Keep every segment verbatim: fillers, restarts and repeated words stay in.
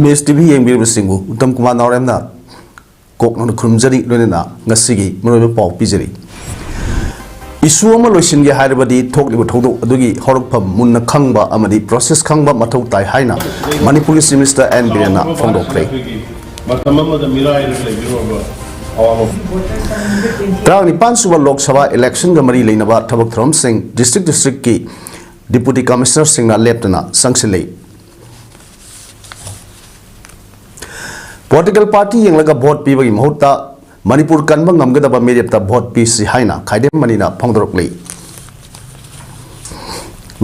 ꯃꯦꯁ TV ꯌꯦꯡꯕꯤꯔꯤꯕꯁꯤꯡꯕꯨ Uttam Kumar ꯅꯥꯎꯔꯦꯝꯅ ꯀꯣꯛꯅꯅ ꯈꯨꯔꯨꯝꯖꯔꯤ, ꯂꯣꯏꯅꯅ ꯉꯁꯤꯒꯤ ꯃꯔꯨꯑꯣꯏꯕ ꯄꯥꯎ ꯄꯤꯖꯔꯤ꯫ ꯏꯁꯨ ꯑꯃ ꯂꯣꯏꯁꯤꯟꯒꯦ ꯍꯥꯏꯔꯕꯗꯤ ꯊꯣꯛꯂꯤꯕ ꯊꯧꯗꯣꯛ ꯑꯗꯨꯒꯤ ꯍꯧꯔꯛꯐꯝ ꯃꯨꯟꯅ ꯈꯪꯕ ꯑꯃꯗꯤ ꯄ꯭ꯔꯣꯁꯦꯁ ꯈꯪꯕ ꯃꯊꯧ ꯇꯥꯏ ꯍꯥꯏꯅ ꯃꯅꯤꯄꯨꯔꯒꯤ ꯆꯤꯐ ꯃꯤꯅꯤꯁꯇꯔ ꯑꯦꯟ ꯕꯤꯔꯦꯟꯅ ꯐꯣꯡꯗꯣꯛꯈ꯭ꯔꯦ꯫ ꯃꯇꯝ ꯑꯃꯗ ꯃꯤꯔꯥꯏꯔ ꯂꯩꯕꯤꯔꯨꯔꯕ ꯑꯋꯥꯕ ꯇꯔꯥꯅꯤꯄꯥꯟ ꯁꯨꯕ ꯂꯣꯛ ꯁꯚꯥ ꯏꯂꯦꯛꯁꯟꯒ ꯃꯔꯤ ꯂꯩꯅꯕ ꯊꯕꯛ ꯊꯧꯔꯝꯁꯤꯡ ꯗꯤꯁꯇ꯭ꯔꯤꯛ ꯗꯤꯁꯇ꯭ꯔꯤꯛꯀꯤ ꯗꯤꯄꯨꯇꯤ ꯀꯃꯤꯁꯅꯔꯁꯤꯡꯅ ꯂꯦꯞꯇꯅ ꯆꯪꯁꯤꯜꯂꯤ꯫ ꯄꯣꯂꯤꯇꯤꯀꯦꯜ ꯄꯥꯔꯇꯤ ꯌꯦꯡꯂꯒ ꯚꯣꯠ ꯄꯤꯕꯒꯤ ꯃꯍꯨꯠꯇ ꯃꯅꯤꯄꯨꯔ ꯀꯟꯕ ꯉꯝꯒꯗꯕ ꯃꯤꯔꯦꯞꯇ ꯚꯣꯠ ꯄꯤꯁꯤ ꯍꯥꯏꯅ ꯈꯥꯏꯗꯦꯝ ꯃꯅꯤꯅ ꯐꯣꯡꯗꯣꯔꯛꯂꯤ꯫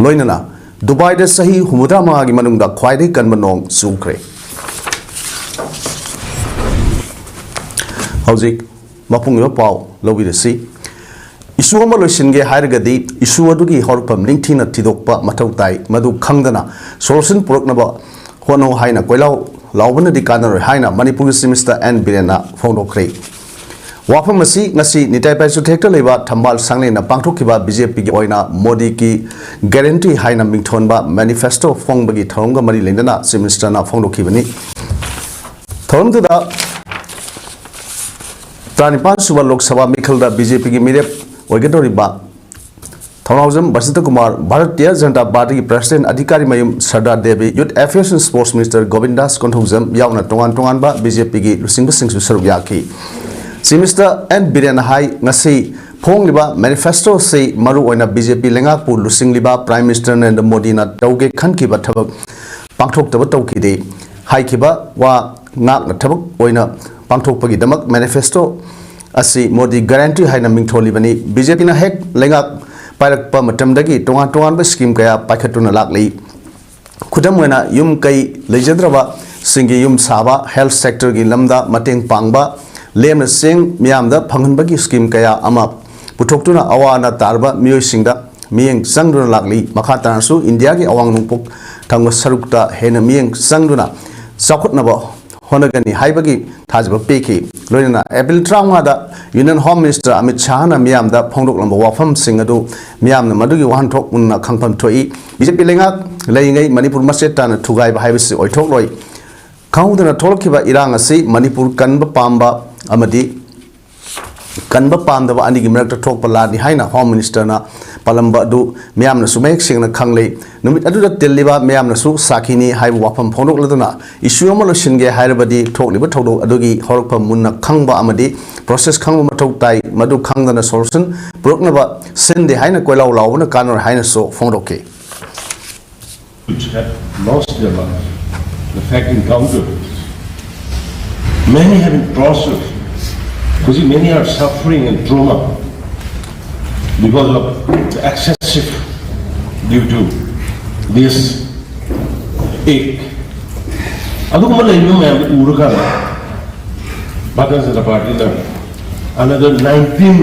ꯂꯣꯏꯅꯅ ꯗꯨꯕꯥꯏꯗ ꯆꯍꯤ ꯍꯨꯝꯐꯨꯇꯔꯥ ꯃꯉꯥꯒꯤ ꯃꯅꯨꯡꯗ ꯈ꯭ꯋꯥꯏꯗꯒꯤ ꯀꯟꯕ ꯅꯣꯡ ꯆꯨꯈ꯭ꯔꯦ꯫ ꯍꯧꯖꯤꯛ ꯃꯄꯨꯡ ꯑꯣꯏꯕ ꯄꯥꯎ ꯂꯧꯕꯤꯔꯁꯤ꯫ ꯏꯁꯨ ꯑꯃ ꯂꯣꯏꯁꯤꯟꯒꯦ ꯍꯥꯏꯔꯒꯗꯤ ꯏꯁꯨ ꯑꯗꯨꯒꯤ ꯍꯧꯔꯛꯐꯝ ꯅꯤꯡꯊꯤꯅ ꯊꯤꯗꯣꯛꯄ ꯃꯊꯧ ꯇꯥꯏ꯫ ꯃꯗꯨ ꯈꯪꯗꯅ ꯁꯣꯂꯨꯁꯟ ꯄꯨꯔꯛꯅꯕ ꯍꯣꯠꯅꯧ ꯍꯥꯏꯅ ꯀꯣꯏꯂꯥꯎ ꯂꯥꯎꯕꯅꯗꯤ ꯀꯥꯟꯅꯔꯣꯏ ꯍꯥꯏꯅ ꯃꯅꯤꯄꯨꯔꯒꯤ ꯆꯤꯐ ꯃꯤꯅꯤꯁꯇꯔ ꯑꯦꯟ ꯕꯤꯔꯦꯟꯅ ꯐꯣꯡꯗꯣꯛꯈ꯭ꯔꯦ꯫ ꯋꯥꯐꯝ ꯑꯁꯤ ꯉꯁꯤ ꯅꯤꯇꯥꯏ ꯄꯥꯏꯆꯨꯊꯦꯛꯇ ꯂꯩꯕ ꯊꯝꯕꯥꯜ ꯁꯪꯂꯦꯟꯗ ꯄꯥꯡꯊꯣꯛꯈꯤꯕ ꯕꯤ ꯖꯦ ꯄꯤꯒꯤ ꯑꯣꯏꯅ ꯃꯣꯗꯤꯒꯤ ꯒꯦꯔꯦꯟꯇꯤ ꯍꯥꯏꯅ ꯃꯤꯡꯊꯣꯟꯕ ꯃꯦꯅꯤꯐꯦꯁꯇꯣ ꯐꯣꯡꯕꯒꯤ ꯊꯧꯔꯝꯒ ꯃꯔꯤ ꯂꯩꯅꯅ ꯆꯤꯐ ꯃꯤꯅꯤꯁꯇꯔꯅ ꯐꯣꯡꯗꯣꯛꯈꯤꯕꯅꯤ꯫ ꯊꯧꯔꯝꯗꯨꯗ ꯇꯔꯥꯅꯤꯄꯥꯟ ꯁꯨꯕ ꯂꯣꯛ ꯁꯚꯥ ꯃꯤꯈꯜꯗ ꯕꯤ ꯖꯦ ꯄꯤꯒꯤ ꯃꯤꯔꯦꯞ ꯑꯣꯏꯒꯗꯧꯔꯤꯕ ꯊꯧꯅꯥꯎꯖꯝ ꯕꯁꯟꯇ ꯀꯨꯃꯥꯔ, ꯚꯥꯔꯇꯤꯌ ꯖꯅꯇꯥ ꯄꯥꯔꯇꯤꯒꯤ president Adhikari Mayum Sardar Devi, youth affairs and sports minister Govindas Konthoujam ꯌꯥꯎꯅ ꯇꯣꯉꯥꯟ ꯇꯣꯉꯥꯟꯕ ꯕꯤ ꯖꯦ ꯄꯤꯒꯤ ꯂꯨꯆꯤꯡꯕꯁꯤꯡꯁꯨ ꯁꯔꯨꯛ ꯌꯥꯈꯤ꯫ ꯆꯤꯐ ꯃꯤꯅꯤꯁꯇꯔ ꯑꯦꯟ ꯕꯤꯔꯦꯟꯅ ꯍꯥꯏ, ꯉꯁꯤ ꯐꯣꯡꯂꯤꯕ ꯃꯦꯅꯤꯐꯦꯁꯇꯣ ꯑꯁꯤ ꯃꯔꯨ ꯑꯣꯏꯅ ꯕꯤ ꯖꯦ ꯄꯤ ꯂꯩꯉꯥꯛꯄꯨ ꯂꯨꯆꯤꯡꯂꯤꯕ ꯄ꯭ꯔꯥꯏꯝ ꯃꯤꯅꯤꯁꯇꯔ ꯅꯔꯦꯟꯗ꯭ꯔ ꯃꯣꯗꯤꯅ ꯇꯧꯒꯦ ꯈꯟꯈꯤꯕ ꯊꯕꯛ ꯄꯥꯡꯊꯣꯛꯇꯕ ꯇꯧꯈꯤꯗꯦ꯫ ꯍꯥꯏꯈꯤꯕ ꯋꯥ ꯉꯥꯛꯅ ꯊꯕꯛ ꯑꯣꯏꯅ ꯄꯥꯡꯊꯣꯛꯄꯒꯤꯗꯃꯛ ꯃꯦꯅꯤꯐꯦꯁꯇꯣ ꯑꯁꯤ ꯃꯣꯗꯤ ꯒꯥꯔꯦꯟꯇꯤ ꯍꯥꯏꯅ ꯃꯤꯡꯊꯣꯜꯂꯤꯕꯅꯤ꯫ ꯕꯤ ꯖꯦ ꯄꯤꯅ ꯍꯦꯛ ꯂꯩꯉꯥꯛ ꯄꯥꯏꯔꯛꯄ ꯃꯇꯝꯗꯒꯤ ꯇꯣꯉꯥꯟ ꯇꯣꯉꯥꯟꯕ ꯁ꯭ꯀꯤꯝ ꯀꯌꯥ ꯄꯥꯏꯈꯠꯇꯨꯅ ꯂꯥꯛꯂꯤ꯫ ꯈꯨꯗꯝ ꯑꯣꯏꯅ, ꯌꯨꯝ ꯀꯩ ꯂꯩꯖꯗ꯭ꯔꯕꯁꯤꯡꯒꯤ ꯌꯨꯝ ꯁꯥꯕ, ꯍꯦꯜꯊ ꯁꯦꯛꯇꯔꯒꯤ ꯂꯝꯗ ꯃꯇꯦꯡ ꯄꯥꯡꯕ, ꯂꯦꯝꯅ ꯆꯦꯡ ꯃꯤꯌꯥꯝꯗ ꯐꯪꯍꯟꯕꯒꯤ ꯁ꯭ꯀꯤꯝ ꯀꯌꯥ ꯑꯃ ꯄꯨꯊꯣꯛꯇꯨꯅ ꯑꯋꯥ ꯑꯅꯥ ꯇꯥꯔꯕ ꯃꯤꯑꯣꯏꯁꯤꯡꯗ ꯃꯤꯠꯌꯦꯡ ꯆꯪꯗꯨꯅ ꯂꯥꯛꯂꯤ꯫ ꯃꯈꯥ ꯇꯥꯅꯁꯨ ꯏꯟꯗꯤꯌꯥꯒꯤ ꯑꯋꯥꯡ ꯅꯣꯡꯄꯣꯛ ꯊꯪꯕ ꯁꯔꯨꯛꯇ ꯍꯦꯟꯅ ꯃꯤꯠꯌꯦꯡ ꯆꯪꯗꯨꯅ ꯆꯥꯎꯈꯠꯅꯕ ꯍꯣꯠꯅꯒꯅꯤ ꯍꯥꯏꯕꯒꯤ ꯊꯥꯖꯕ ꯄꯤꯈꯤ꯫ ꯂꯣꯏꯅꯅ ꯑꯦꯄ꯭ꯔꯤꯜ ꯇꯔꯥꯃꯉꯥꯗ ꯌꯨꯅꯤꯌꯟ ꯍꯣꯝ ꯃꯤꯅꯤꯁꯇꯔ ꯑꯃꯤꯠ ꯁꯥꯍꯅ ꯃꯤꯌꯥꯝꯗ ꯐꯣꯡꯗꯣꯛꯂꯝꯕ ꯋꯥꯐꯝꯁꯤꯡ ꯑꯗꯨ ꯃꯤꯌꯥꯝꯅ ꯃꯗꯨꯒꯤ ꯋꯥꯍꯟꯊꯣꯛ ꯃꯨꯟꯅ ꯈꯪꯐꯝ ꯊꯣꯛꯏ꯫ ꯕꯤ ꯖꯦ ꯄꯤ ꯂꯩꯉꯥꯛ ꯂꯩꯔꯤꯉꯩ ꯃꯅꯤꯄꯨꯔ ꯃꯆꯦꯠ ꯇꯥꯅ ꯊꯨꯒꯥꯏꯕ ꯍꯥꯏꯕꯁꯤ ꯑꯣꯏꯊꯣꯛꯂꯣꯏ꯫ ꯈꯪꯍꯧꯗꯅ ꯊꯣꯛꯂꯛꯈꯤꯕ ꯏꯔꯥꯡ ꯑꯁꯤ ꯃꯅꯤꯄꯨꯔ ꯀꯟꯕ ꯄꯥꯝꯕ ꯑꯃꯗꯤ ꯀꯟꯕ ꯄꯥꯝꯗꯕ ꯑꯅꯤꯒꯤ ꯃꯔꯛꯇ ꯊꯣꯛꯄ ꯂꯥꯟꯅꯤ ꯍꯥꯏꯅ ꯍꯣꯝ ꯃꯤꯅꯤꯁꯇꯔꯅ ꯄꯥꯜꯂꯝꯕ ꯑꯗꯨ ꯃꯤꯌꯥꯝꯅꯁꯨ ꯃꯌꯦꯛ ꯁꯦꯡꯅ ꯈꯪꯂꯦ꯫ ꯅꯨꯃꯤꯠ ꯑꯗꯨꯗ ꯇꯤꯜꯂꯤꯕ ꯃꯤꯌꯥꯝꯅꯁꯨ ꯁꯥꯈꯤꯅꯤ ꯍꯥꯏꯕ ꯋꯥꯐꯝ ꯐꯣꯡꯗꯣꯛꯂꯗꯨꯅ, ꯏꯁꯨ ꯑꯃ ꯂꯣꯏꯁꯤꯟꯒꯦ ꯍꯥꯏꯔꯕꯗꯤ ꯊꯣꯛꯂꯤꯕ ꯊꯧꯗꯣꯛ ꯑꯗꯨꯒꯤ ꯍꯧꯔꯛꯐꯝ ꯃꯨꯟꯅ ꯈꯪꯕ ꯑꯃꯗꯤ ꯄ꯭ꯔꯣꯁꯦꯁ ꯈꯪꯕ ꯃꯊꯧ ꯇꯥꯏ꯫ ꯃꯗꯨ ꯈꯪꯗꯅ ꯁꯣꯂꯨꯁꯟ ꯄꯨꯔꯛꯅꯕ ꯁꯤꯟꯗꯦ ꯍꯥꯏꯅ ꯀꯣꯏꯂꯥꯎ ꯂꯥꯎꯕꯅ ꯀꯥꯟꯅꯔꯣꯏ ꯍꯥꯏꯅꯁꯨ ꯐꯣꯡꯗꯣꯛꯈꯤ꯫ Which have lost their lives. The fact encountered, many have been tortured. Because many are suffering and trauma because of the excessive due to this act. ꯑꯗꯨꯒꯨꯝꯕ ꯂꯩꯔꯤꯕ ꯃꯌꯥꯝꯗꯨ ꯎꯔꯀꯥꯟꯗ Bharatiya Janata ꯄꯥꯔꯇꯤꯅ another nineteen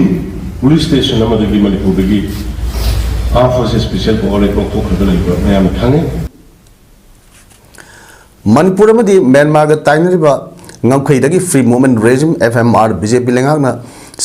police station ꯑꯃꯗꯒꯤ ꯃꯅꯤꯄꯨꯔꯗꯒꯤ Armed Forces Special Power Act ꯂꯧꯊꯣꯛꯈ꯭ꯔꯒ ꯂꯩꯕ ꯃꯌꯥꯝꯅ ꯈꯪꯉꯤ꯫ ꯃꯅꯤꯄꯨꯔ ꯑꯃꯗꯤ ꯃ꯭ꯌꯥꯟꯃꯥꯔꯒ ꯇꯥꯏꯅꯔꯤꯕ ꯉꯝꯈꯩꯗꯒꯤ Free Movement Regime, F M R, B J P ꯂꯩꯉꯥꯛꯅ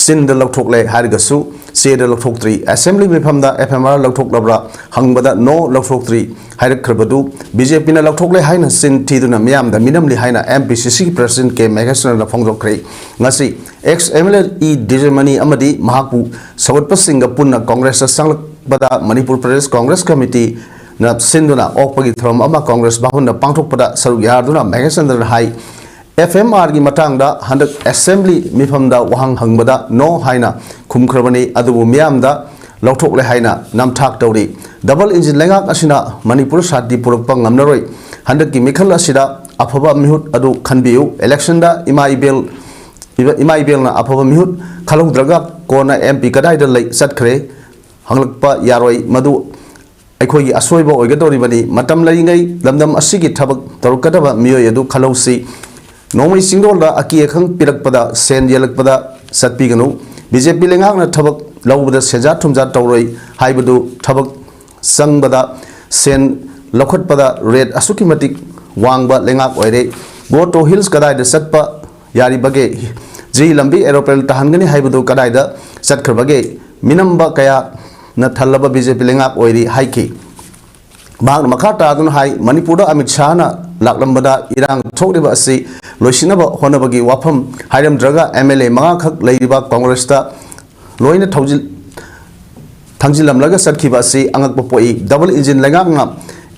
ꯆꯤꯟꯗ ꯂꯧꯊꯣꯛꯂꯦ ꯍꯥꯏꯔꯒꯁꯨ ꯆꯦꯗ ꯂꯧꯊꯣꯛꯇ꯭ꯔꯤ꯫ ꯑꯦꯁꯦꯝꯕ꯭ꯂꯤ ꯃꯤꯐꯝꯗ F M R ꯂꯧꯊꯣꯛꯂꯕ꯭ꯔꯥ ꯍꯪꯕꯗ no, ꯂꯧꯊꯣꯛꯇ꯭ꯔꯤ ꯍꯥꯏꯔꯛꯈ꯭ꯔꯕꯗꯨ B J P ꯅ ꯂꯧꯊꯣꯛꯂꯦ ꯍꯥꯏꯅ ꯆꯤꯟ ꯊꯤꯗꯨꯅ ꯃꯤꯌꯥꯝꯗ ꯃꯤꯅꯝꯂꯤ ꯍꯥꯏꯅ M P C C ꯒꯤ president K ꯃꯍꯦꯁ꯭ꯋꯔꯅ ꯐꯣꯡꯗꯣꯛꯈ꯭ꯔꯦ꯫ ꯉꯁꯤ ex M L A E ꯗꯤꯖꯃꯅꯤ ꯑꯃꯗꯤ ꯃꯍꯥꯛꯄꯨ ꯁꯧꯒꯠꯄꯁꯤꯡꯒ ꯄꯨꯟꯅ ꯀꯣꯡꯒ꯭ꯔꯦꯁꯇ ꯆꯪꯂꯛꯄꯗ ꯃꯅꯤꯄꯨꯔ ꯄ꯭ꯔꯗꯦꯁ ꯀꯣꯡꯒ꯭ꯔꯦꯁ ꯀꯃꯤꯇꯤꯅ ꯁꯤꯟꯗꯨꯅ ꯑꯣꯛꯄꯒꯤ ꯊꯧꯔꯝ ꯑꯃ ꯀꯣꯡꯒ꯭ꯔꯦꯁ ꯚꯕꯟꯗ ꯄꯥꯡꯊꯣꯛꯄꯗ ꯁꯔꯨꯛ ꯌꯥꯗꯨꯅ ꯃꯍꯦꯁ ꯆꯟꯗ꯭ꯔꯅ ꯍꯥꯏ, F M R ꯒꯤ ꯃꯇꯥꯡꯗ ꯍꯟꯗꯛ ꯑꯦꯁꯦꯝꯕ꯭ꯂꯤ ꯃꯤꯐꯝꯗ ꯋꯥꯍꯪ ꯍꯪꯕꯗ no ꯍꯥꯏꯅ ꯈꯨꯝꯈ꯭ꯔꯕꯅꯤ, ꯑꯗꯨꯕꯨ ꯃꯤꯌꯥꯝꯗ ꯂꯧꯊꯣꯛꯂꯦ ꯍꯥꯏꯅ ꯅꯝꯊꯥꯛ ꯇꯧꯔꯤ꯫ Double engine ꯂꯩꯉꯥꯛ ꯑꯁꯤꯅ ꯃꯅꯤꯄꯨꯔ ꯁꯥꯟꯇꯤ ꯄꯨꯔꯛꯄ ꯉꯝꯂꯔꯣꯏ꯫ ꯍꯟꯗꯛꯀꯤ ꯃꯤꯈꯜ ꯑꯁꯤꯗ ꯑꯐꯕ ꯃꯤꯍꯨꯠ ꯑꯗꯨ ꯈꯟꯕꯤꯌꯨ꯫ Election ꯗ ꯏꯃꯥ ꯏꯕꯦꯜ, ꯏꯃꯥ ꯏꯕꯦꯜꯅ ꯑꯐꯕ ꯃꯤꯍꯨꯠ ꯈꯜꯍꯧꯗ꯭ꯔꯒ ꯀꯣꯟꯅ M P ꯀꯗꯥꯏꯗ ꯂꯩ, ꯆꯠꯈ꯭ꯔꯦ ꯍꯪꯂꯛꯄ ꯌꯥꯔꯣꯏ꯫ ꯃꯗꯨ ꯑꯩꯈꯣꯏꯒꯤ ꯑꯁꯣꯏꯕ ꯑꯣꯏꯒꯗꯧꯔꯤꯕꯅꯤ꯫ ꯃꯇꯝ ꯂꯩꯔꯤꯉꯩ ꯂꯝꯗꯝ ꯑꯁꯤꯒꯤ ꯊꯕꯛ ꯇꯧꯔꯛꯀꯗꯕ ꯃꯤꯑꯣꯏ ꯑꯗꯨ ꯈꯜꯍꯧꯁꯤ꯫ ꯅꯣꯡꯃꯩ ꯆꯤꯡꯗꯣꯜꯗ ꯑꯀꯤ ꯑꯈꯪ ꯄꯤꯔꯛꯄꯗ, ꯁꯦꯟ ꯌꯦꯜꯂꯛꯄꯗ ꯆꯠꯄꯤꯒꯅꯨ꯫ B J P ꯂꯩꯉꯥꯛꯅ ꯊꯕꯛ ꯂꯧꯕꯗ ꯁꯦꯟꯖꯥ ꯊꯨꯝꯖꯥ ꯇꯧꯔꯣꯏ ꯍꯥꯏꯕꯗꯨ ꯊꯕꯛ ꯆꯪꯕꯗ, ꯁꯦꯟ ꯂꯧꯈꯠꯄꯗ rate ꯑꯁꯨꯛꯀꯤ ꯃꯇꯤꯛ ꯋꯥꯡꯕ ꯂꯩꯉꯥꯛ ꯑꯣꯏꯔꯦ꯫ Go to hills ꯀꯗꯥꯏꯗ ꯆꯠꯄ ꯌꯥꯔꯤꯕꯒꯦ? ꯖꯤ ꯂꯝꯕꯤ aeroplane ꯇꯥꯍꯟꯒꯅꯤ ꯍꯥꯏꯕꯗꯨ ꯀꯗꯥꯏꯗ ꯆꯠꯈ꯭ꯔꯕꯒꯦ? ꯃꯤꯅꯝꯕ ꯀꯌꯥꯅ ꯊꯜꯂꯕ B J P ꯂꯩꯉꯥꯛ ꯑꯣꯏꯔꯤ ꯍꯥꯏꯈꯤ꯫ ꯃꯍꯥꯛꯅ ꯃꯈꯥ ꯇꯥꯗꯨꯅ ꯍꯥꯏ, ꯃꯅꯤꯄꯨꯔꯗ ꯑꯃꯤꯠ ꯁꯥꯍꯅ ꯂꯥꯛꯂꯝꯕꯗ ꯏꯔꯥꯡ ꯊꯣꯛꯂꯤꯕ ꯑꯁꯤ ꯂꯣꯏꯁꯤꯟꯅꯕ ꯍꯣꯠꯅꯕꯒꯤ ꯋꯥꯐꯝ ꯍꯥꯏꯔꯝꯗ꯭ꯔꯒ MLA ꯃꯉꯥꯈꯛ ꯂꯩꯔꯤꯕ ꯀꯣꯡꯒ꯭ꯔꯦꯁꯇ ꯂꯣꯏꯅ ꯊꯧꯖꯤꯜ-, ꯊꯥꯡꯖꯤꯜꯂꯝꯂꯒ ꯆꯠꯈꯤꯕ ꯑꯁꯤ ꯑꯉꯛꯄ ꯄꯣꯛꯏ꯫ Double engine ꯂꯩꯉꯥꯛꯅ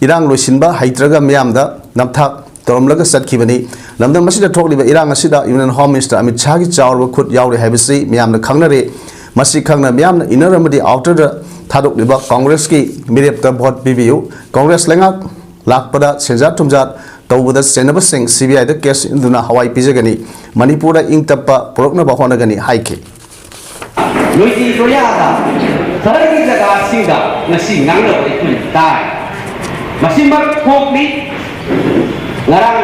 ꯏꯔꯥꯡ ꯂꯣꯏꯁꯤꯟꯕ ꯍꯩꯇ꯭ꯔꯒ ꯃꯤꯌꯥꯝꯗ ꯅꯝꯊꯥꯛ ꯇꯧꯔꯝꯂꯒ ꯆꯠꯈꯤꯕꯅꯤ꯫ ꯂꯝꯗꯝ ꯑꯁꯤꯗ ꯊꯣꯛꯂꯤꯕ ꯏꯔꯥꯡ ꯑꯁꯤꯗ Union Home Minister ꯑꯃꯤꯠ ꯁꯥꯍꯒꯤ ꯆꯥꯎꯔꯕ ꯈꯨꯠ ꯌꯥꯎꯔꯤ ꯍꯥꯏꯕꯁꯤ ꯃꯤꯌꯥꯝꯅ ꯈꯪꯅꯔꯦ꯫ ꯃꯁꯤ ꯈꯪꯅ ꯃꯤꯌꯥꯝꯅ ꯏꯟꯅꯔꯝꯃꯗꯤ outerꯗ ꯊꯥꯗꯣꯛꯂꯤꯕ ꯀꯣꯡꯒ꯭ꯔꯦꯁꯀꯤ ꯃꯤꯔꯦꯞꯇ vote ꯄꯤꯕꯤꯌꯨ꯫ ꯀꯣꯡꯒ꯭ꯔꯦꯁ ꯂꯩꯉꯥꯛ ꯂꯥꯛꯄꯗ ꯁꯦꯟꯖꯥ ꯊꯨꯝꯖꯥ ꯇꯧꯕꯗ ꯆꯦꯟꯅꯕꯁꯤꯡ CBIꯗ case ꯏꯟꯗꯨꯅ ꯍꯋꯥꯏ ꯄꯤꯖꯒꯅꯤ꯫ ꯃꯅꯤꯄꯨꯔꯗ ꯏꯪ ꯇꯞꯄ ꯄꯨꯔꯛꯅꯕ ꯍꯣꯠꯅꯒꯅꯤ ꯍꯥꯏꯈꯤ꯫ ꯅꯣꯏꯒꯤ ꯂꯣꯌꯥꯗ ꯈꯔꯒꯤ ꯖꯒꯥꯁꯤꯡꯗ ꯉꯁꯤ ꯉꯥꯡꯅꯕ ꯑꯩꯈꯣꯏꯅ ꯇꯥꯏ꯫ ꯃꯁꯤꯃꯛ ꯊꯣꯛꯂꯤ꯫ ꯉꯔꯥꯡ